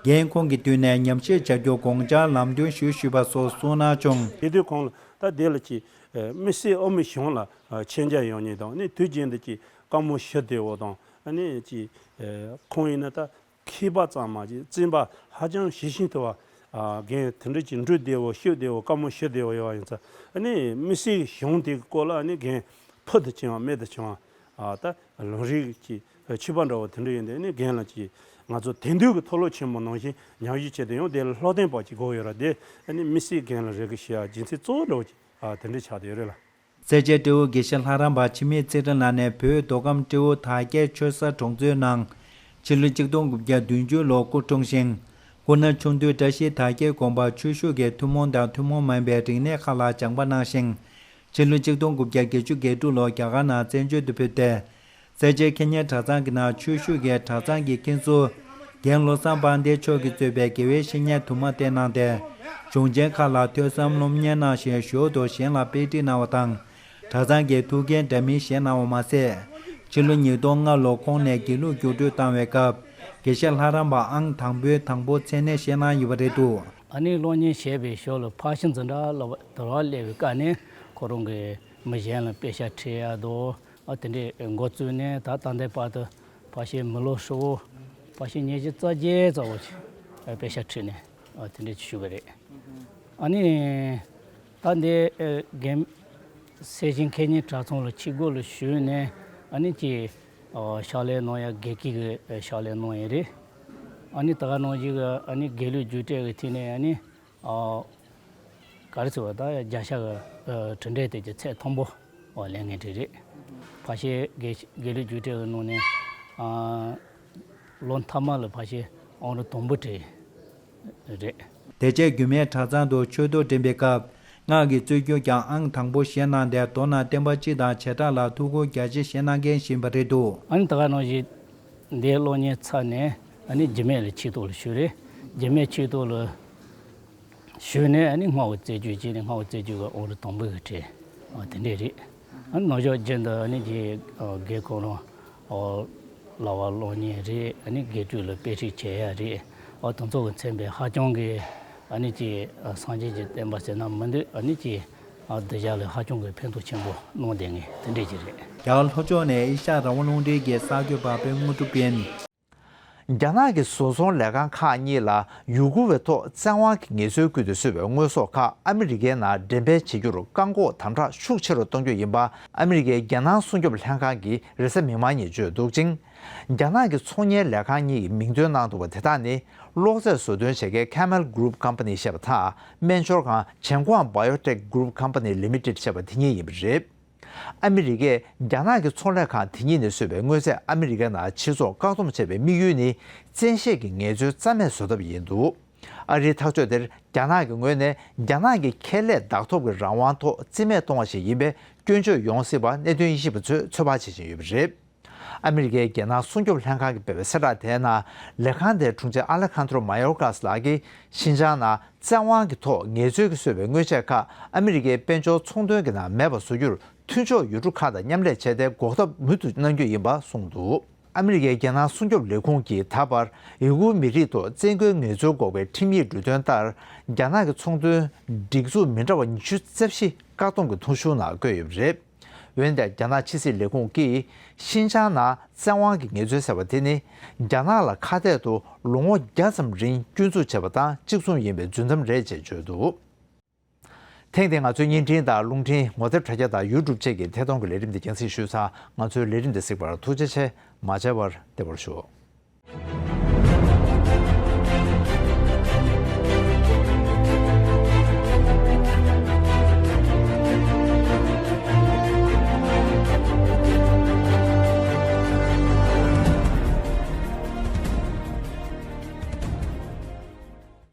འགན་ཁོང་གི་མདུན་ནས་ཉམས་ཞིབ་བྱ་རྒྱུ་དགོངས་འཆར་ལམ་སྟོན་ཞུ་ཞུས་པ་སོགས་གསུངས་གནང་བྱུང་། དེ་དུས་ཁོང་ལ་ད་དེ་ལ་ཅིག་དམིགས་བསལ་ཨོ་མི་གཞུང་ལ་མཁྱེན་རྒྱ་ཡོད་མཁན་དང་ནི་དུས་རྒྱུན་དུ་ཅིག་བཀའ་མོལ་ཞུ་བདེ་བོ་དང་ནི་ཅིག་ཁོང་ཡིན་ན་ད། མཁས་པ་ཙམ་མ་ཟད་བཙུན་པ་ཧ་ཅང་ཞི་ཞིང་དུལ་བ། ཨ་རྒན་དེ་འདྲ་ཅིག་འགྲོ་བདེ་བོ་ཤོད་བདེ་བོ་བཀའ་མོལ་ཞུ་བདེ་བོ་ཡོད་པ་ཡིན་ཙང་ཨ་ནི་དམིགས་བསལ་གཞུང་དེ་གི་སྐོར་ལ་ཨ་ནི་རྒན་ཕུལ་དུ་བྱུང་བ་སྨད་དུ་བྱུང་བ་ཨ་ད་ལམ་རིམ་གྱི་ཆོས་པ་འདྲ་བོ་དེ་འདྲ་ཡིན་ཏེ་ཨ་ནི་རྒན་ལ་ཅིག་ང་ཚོ་དེང་དུས་ཀྱི་མཐོ་སློབ་ཆེན་མོ་ནང་བཞིན་ཉམས་ཞིབ་བྱས་ཏེ་ཡང་དེ་ལ་སློབ་སྟོན་པ་ཅིག་དགོས་ཡོད་ར་དེ་ཨ་ནི་དམིགས་བསལ་རྒན་ལ་རེ་སྐུལ་ཞུ་ཡ་རྒྱུ་མཚན་གཙོ་བོ་འདྲ་བོ་ཅིག་ཨ་དེ་འདྲ་ཆགས་བསྡད་ཡོད་རེད་ལ། སེར་བྱེས་སྤྲེའུ་དགེ་བཤེས་ལྷ་རམས་པ་འཆི་མེད་ཚེ་རིང་ལགས་ནས་བོད་མདོ་ཁམས་སྤྲེའུ་དར་རྒྱས་ཆོས་ས་གྲོང་ཚོའི་ནང་ཕྱི་ལོ་ཆིག་སྟོང་དགུ་བརྒྱ་བདུན་ཅུ་ལོར་སྐུ་འཁྲུངས་ཤིང་། སྐུ་ན་ཆུང་དུས་བཀྲ་ཤིས་དར་རྒྱས་དགོན་པར་ཆོས་ཞུགས་ཀྱིས་ཐུན་མོང་དང་ཐུན་མོང་མིན་པའི་རིག་གནས་ཁག་ལ་སྦྱངས་པ་གནང་ཞིང་། ཕྱི་ལོ་ཆིག་སྟོང་དགུ་བརྒྱ་བརྒྱད་ཅུ་གྱ་དྲུག་ལོར་རྒྱ་གར་ནང་བཙན་བྱོལ་དུ་ཕེབས་ཏེ། སེར་བྱེས་ཁེ་ཉན་གྲྭ་ཚང་གི་ནང་ཆོས་ཞུགས་ཀྱིས་གྲྭ་ཚང་གི་མཁན་ཟུར་རྒན་བློ་བཟང་དཔལ་ལྡན་མཆོག་གིས་གཙོས་པའི་དགེ་བའི་བཤེས་གཉེན་དུ་མ་བསྟེན་གནང་སྟེ། གཞུང་ཆེན་ཁག་ལ་ཐོས་བསམ་སློབ་གཉེར་གནང་ཞིང་ཞོར་དུ་གཞན་ལ་དཔེ་ཁྲིད་གནང་བ་དང་། གྲྭ་ཚང་གི་ཐུགས་འགན་འདྲ་མིན་བཞེས་གནང་བ་མ་ཟད། ཕྱི་ལོ་ཉིས་སྟོང་ལྔ་ལོར་ཁོང་ནས་དགེ་ལུགས་བསྒྱུར་སྤྲོད་བཏང་བའི་སྐབས་དགེ་བཤེས་ལྷ་རམས་པ་ཨང་དང་པོའི་དང་པོ་མཚན་གནས་བཞེས་གནང་ཡོད་པ་རེད་འདུག། ཨ་ནི་སློབ་གཉེར་བྱས་པའི་ཞོར་ལ་ཕར་ཕྱིན་འཛིན་གྲྭ་ལ་དོར་བ་སླེབས་པའི་སྐབས་ནས་ཁོ་རང་གིས་མི་གཞན་ལ་དཔེ་ཆ་ཁྲིད་ཡ་དང་ཨ་དེ་འདྲའི་འགོ་བཙུགས་ནས་ད་ད་ལྟའི་བར་དུ་ཕལ་ཆེར་མི་ལོ་ཧྲིལ་བོ་ཕལ་ཆེར་ཉི་ཤུ་རྩ་བརྒྱད་ཙམ་པོ་ཞིག་དཔེ་ཆ་ཁྲིད་ནས་ཨ་དེ་འདྲ་ཞུས་པ་རེད། ཨ་ནི་ད་འདི་རྒན་སེར་བྱེས་ཁེ་ཉན་གྲྭ་ཚང་ལ་ཆིག་སྒོ་ལ་ཞུགས་ནས་ཨ་ནི་ཅིག་ཕྱག་ལས་གནང་ཡ་དགེ་བསྐོས་ཀྱི་ཕྱག་ལས་གནང་ཡ་རེད། ཨ་ནི་ད་ག་ནང་བཞིན་གྱི་ཨ་ནི་དགེ་ལུགས་རྒྱུགས་སྤྲོད་ཀྱི་ཐད་ནས་ཨ་ནི། ཨ། ག་རེ་ཟེར་བ་ད་རྒྱལ་ཤ་གི་ཨ་གྲུབ་འབྲས་དེ་གི་ཚད་མཐོན་པོ་ཨོ་ལེན་མཁན་དེ་རེད། ཕལ་ཆེར་དགེ་དགེ་ལུགས་རྒྱུགས་སྤྲོད་ཀྱི་ནང་ནས་ཨ་ལོ་མཐའ་མ་ལ་ཕལ་ཆེར་ཨང་རིམ་དང་པོ་དེ་རེད། དེ་རྗེས་རྒྱུད་སྨད་གྲྭ་ཚང་དུ་ཆོས་ཐོག་འགྲིམས་པའི་སྐབས་སྔགས་ཀྱི་རྩོད་རྒྱུགས་ཀྱང་ཨང་དང་པོ་བཞེས་གནང་སྟེ་མདོར་ན་བསྟན་པ་སྤྱི་དང་བྱེ་བྲག་ལ་ཐུགས་ཁུར་རྒྱ་ཆེ་བཞེས་གནང་མཁན་ཞིག་ཡིན་པ་རེད་འདུག། ཨ་ནི་ད་ག་ནང་བཞིན་འདིའི་སློབ་གཉེར་ཚར་ནས་ཨ་ནི་རྒྱུད་སྨད་ལ་ཆོས་ཐོག་ལ་ཞུགས་རེད། རྒྱུད་སྨད་ཆོས་ཐོག་ལ་ཞུགས་ནས་ཨ་ནི་སྔགས་ཀྱི་རྩོད་རྒྱུགས་བྱས་ནས་སྔགས་ཀྱི་རྩོད་རྒྱུགས་ཀྱི་ཨང་རིམ་དང་པོ་གི་གྲས་ཨ་དེ་འདྲས་རེད། ཨ་ནི་ནང་ཞོགས་རྒྱུན་དུ་ཨ་ནི་རྒན་རྒན་ཁོང་རང་ཨོ་ལག་པ་སློབ་གཉེར་རེད། ཨ་ནི་དགེ་ཕྲུག་ལ་དཔེ་ཁྲིད་བྱེད་ཡ་རེད། ཨོ་དེ་ཚོ་གི་མཚོན་པའི་ཧ་ཅང་གི་ཨ་ནི་ཅིག་སངས་རྒྱས་ཀྱི་བསྟན་པ་ཟེར་ན་མི་འདུག། ཨ་ནི་ཅིག་ཨ་གདུལ་བྱ་ལ་ཧ་ཅང་གི་ཕན་ཐོགས་ཆེན་པོ་གནང་བསྡད་མཁན་དེ་འདྲས་ཅིག་རེད། རྒྱ་གར་ལྷོ་ཕྱོགས་ནས་ཨེ་ཤ་ཡ་རང་དབང་རླུང་འཕྲིན་གྱི་གསར་འགོད་པ་དཔལ་དངོས་གྲུབ་ཡིན། རྒྱ་ནག་གི་བཟོ་ཚོང་ལས་ཁང་ཁག་གཉིས་ལ་ཡུ་གུར་བའི་ཐོག་བཙན་དབང་གི་ངལ་རྩོལ་བརྒྱུད་དེ་བཟོས་པའི་དངོས་ཟོག་ཁག་ཨ་མི་རི་ཀའི་ནང་འགྲེམས་སྤེལ་བྱེད་རྒྱུར་བཀག་འགོག་དམ་དྲག་ཤུགས་ཆེ་རུ་གཏོང་རྒྱུ་ཡིན་པ་ཨ་མི་རི་ཀའི་རྒྱལ་ནང་སྲུང་སྐྱོབ་ལྷན་ཁང་གིས་རེས་གཟའ་མིག་དམར་ཉིན་བརྗོད་འདུག་ཅིང་། རྒྱ་ནག་གི་ཚོང་གཉེར་ལས་ཁང་གཉིས་ཀྱི་མིང་འདོན་གནང་འདུག་པ་དེ་དག་ནི་གློག་རྫས་བཟོ་སྐྲུན་བྱེད་མཁན་Camel Group Company ཞེས་པ་དང་སྨན་སྦྱོར་ཁང་Changguang Biotech Group Company Limited ཞེས་པ་དེ་གཉིས་ཡིན་པ་རེད། ཨ་མི་རི་ཀས་རྒྱ་ནག་གི་ཚོང་ལས་ཁང་དེ་གཉིས་ནས་བཟོས་པའི་དངོས་རྫས་ཨ་མི་རི་ཀའི་ནང་ཕྱིར་ཚོང་བཀག་སྡོམ་བྱས་པའི་དམིགས་ཡུལ་ནི་བཙན་ཤེད་ཀྱི་ངལ་རྩོལ་རྩ་མེད་བཟོ་ཐབས་ཡིན་འདུག། ཨ་རིའི་ཐག་གཅོད་དེར་རྒྱ་ནག་གི་ངོས་ནས་རྒྱ་ནག་གི་ཁེ་ལས་བདག་ཐོབ་ཀྱི་རང་དབང་ཐོག་རྩིས་མེད་གཏོང་བ་ཞིག་ཡིན་པས་སྐྱོན་བརྗོད་ཡོང་སྲིད་པ་གནད་དོན་དབྱེ་ཞིབ་པ་ཚོས་ཚོད་དཔག་བྱེད་བཞིན་ཡོད་པ་རེད། ཨ་མི་རི་ཀའི་རྒྱལ་ནང་སྲུང་སྐྱོབ་ལྷན་ཁང་གིས་སྤེལ་བའི་གསལ་བསྒྲགས་དེའི་ནང་ལས་ཁང་དེའི་དྲུང་ཆེ་ཨ་ལེ་ཁན་ཏྲོ་མ་ཡོར་ཀཱས་ལགས་ཀྱིས་ཤིན་ཅང་ནང་བཙན་དབང་གི་ཐོག་ངལ་རྩོལ་གྱིས་བཟོས་པའི་དངོས་ཆས་ཁག་ཨ་མི་རི་ཀའི་དཔལ་འབྱོར་ཚོང་དོན་གྱི་ནང་མེད་པ་བཟོ་རྒྱུར་མཐུན་ཕྱོགས་ཡུལ་གྲུ་ཁག་དང་མཉམ་ལས་བྱས་ཏེ་འགོག་ཐབས་མུ་མཐུད་གནང་རྒྱུ་ཡིན་པ་གསུངས་འདུག། ཨ་མི་རི་ཀའི་རྒྱལ་ནང་སྲུང་སྐྱོབ་ལས་ཁུངས་ཀྱིས་ད་བར་ཡུ་གུར་མི་རིགས་ཐོག་བཙན་རྒོལ་ངལ་རྩོལ་འགོག་པའི་ཁྲིམས་ཡིག་འབྲུ་དོན་ལྟར་རྒྱ་ནག་གི་ཚོང་དོན་སྒྲིག་འཛུགས་མི་འདྲ་བ་ཉི་ཤུ་རྩ་བཞི་བཀག་སྡོམ་གྱི་ཐོ་གཞུང་ནང་བཀོད་ཡོད་པ་རེད། འོན་ཀྱང་རྒྱ་ནག་ཕྱི་སྲིད་ལས་ཁུངས་ཀྱིས་ཤིན་ཅང་ནང་བཙན་དབང་གི་ངལ་རྩོལ་ཟེར་བ་དེ་ནི་རྒྱ་ནག་ལ་ཁ་གཏད་དུ་ལོ་ངོ་བརྒྱ་ཙམ་རིང་སྐྱོན་འཛུགས་བྱས་པ་དང་གཅིག་མཚུངས་ཡིན་པའི་རྫུན་གཏམ་རེད་ཅེས་བརྗོད་འདུག། ཐེངས་འདིའི་ང་ཚོའི་བརྙན་འཕྲིན་དང་རླུང་འཕྲིན་ངོ་དེབ་དྲ་རྒྱ་དང་ཡུ་ཊུབ་བཅས་ཀྱི་ཐད་གཏོང་གི་ལས་རིམ་འདི་རྒྱང་སྲིང་ཞུས་ཚར། ང་ཚོའི་ལས་རིམ་འདི་གཟིགས་པར་ཐུགས་རྗེ་ཆེ། མ་མཇལ་བར་བདེ་བར་ཤོག།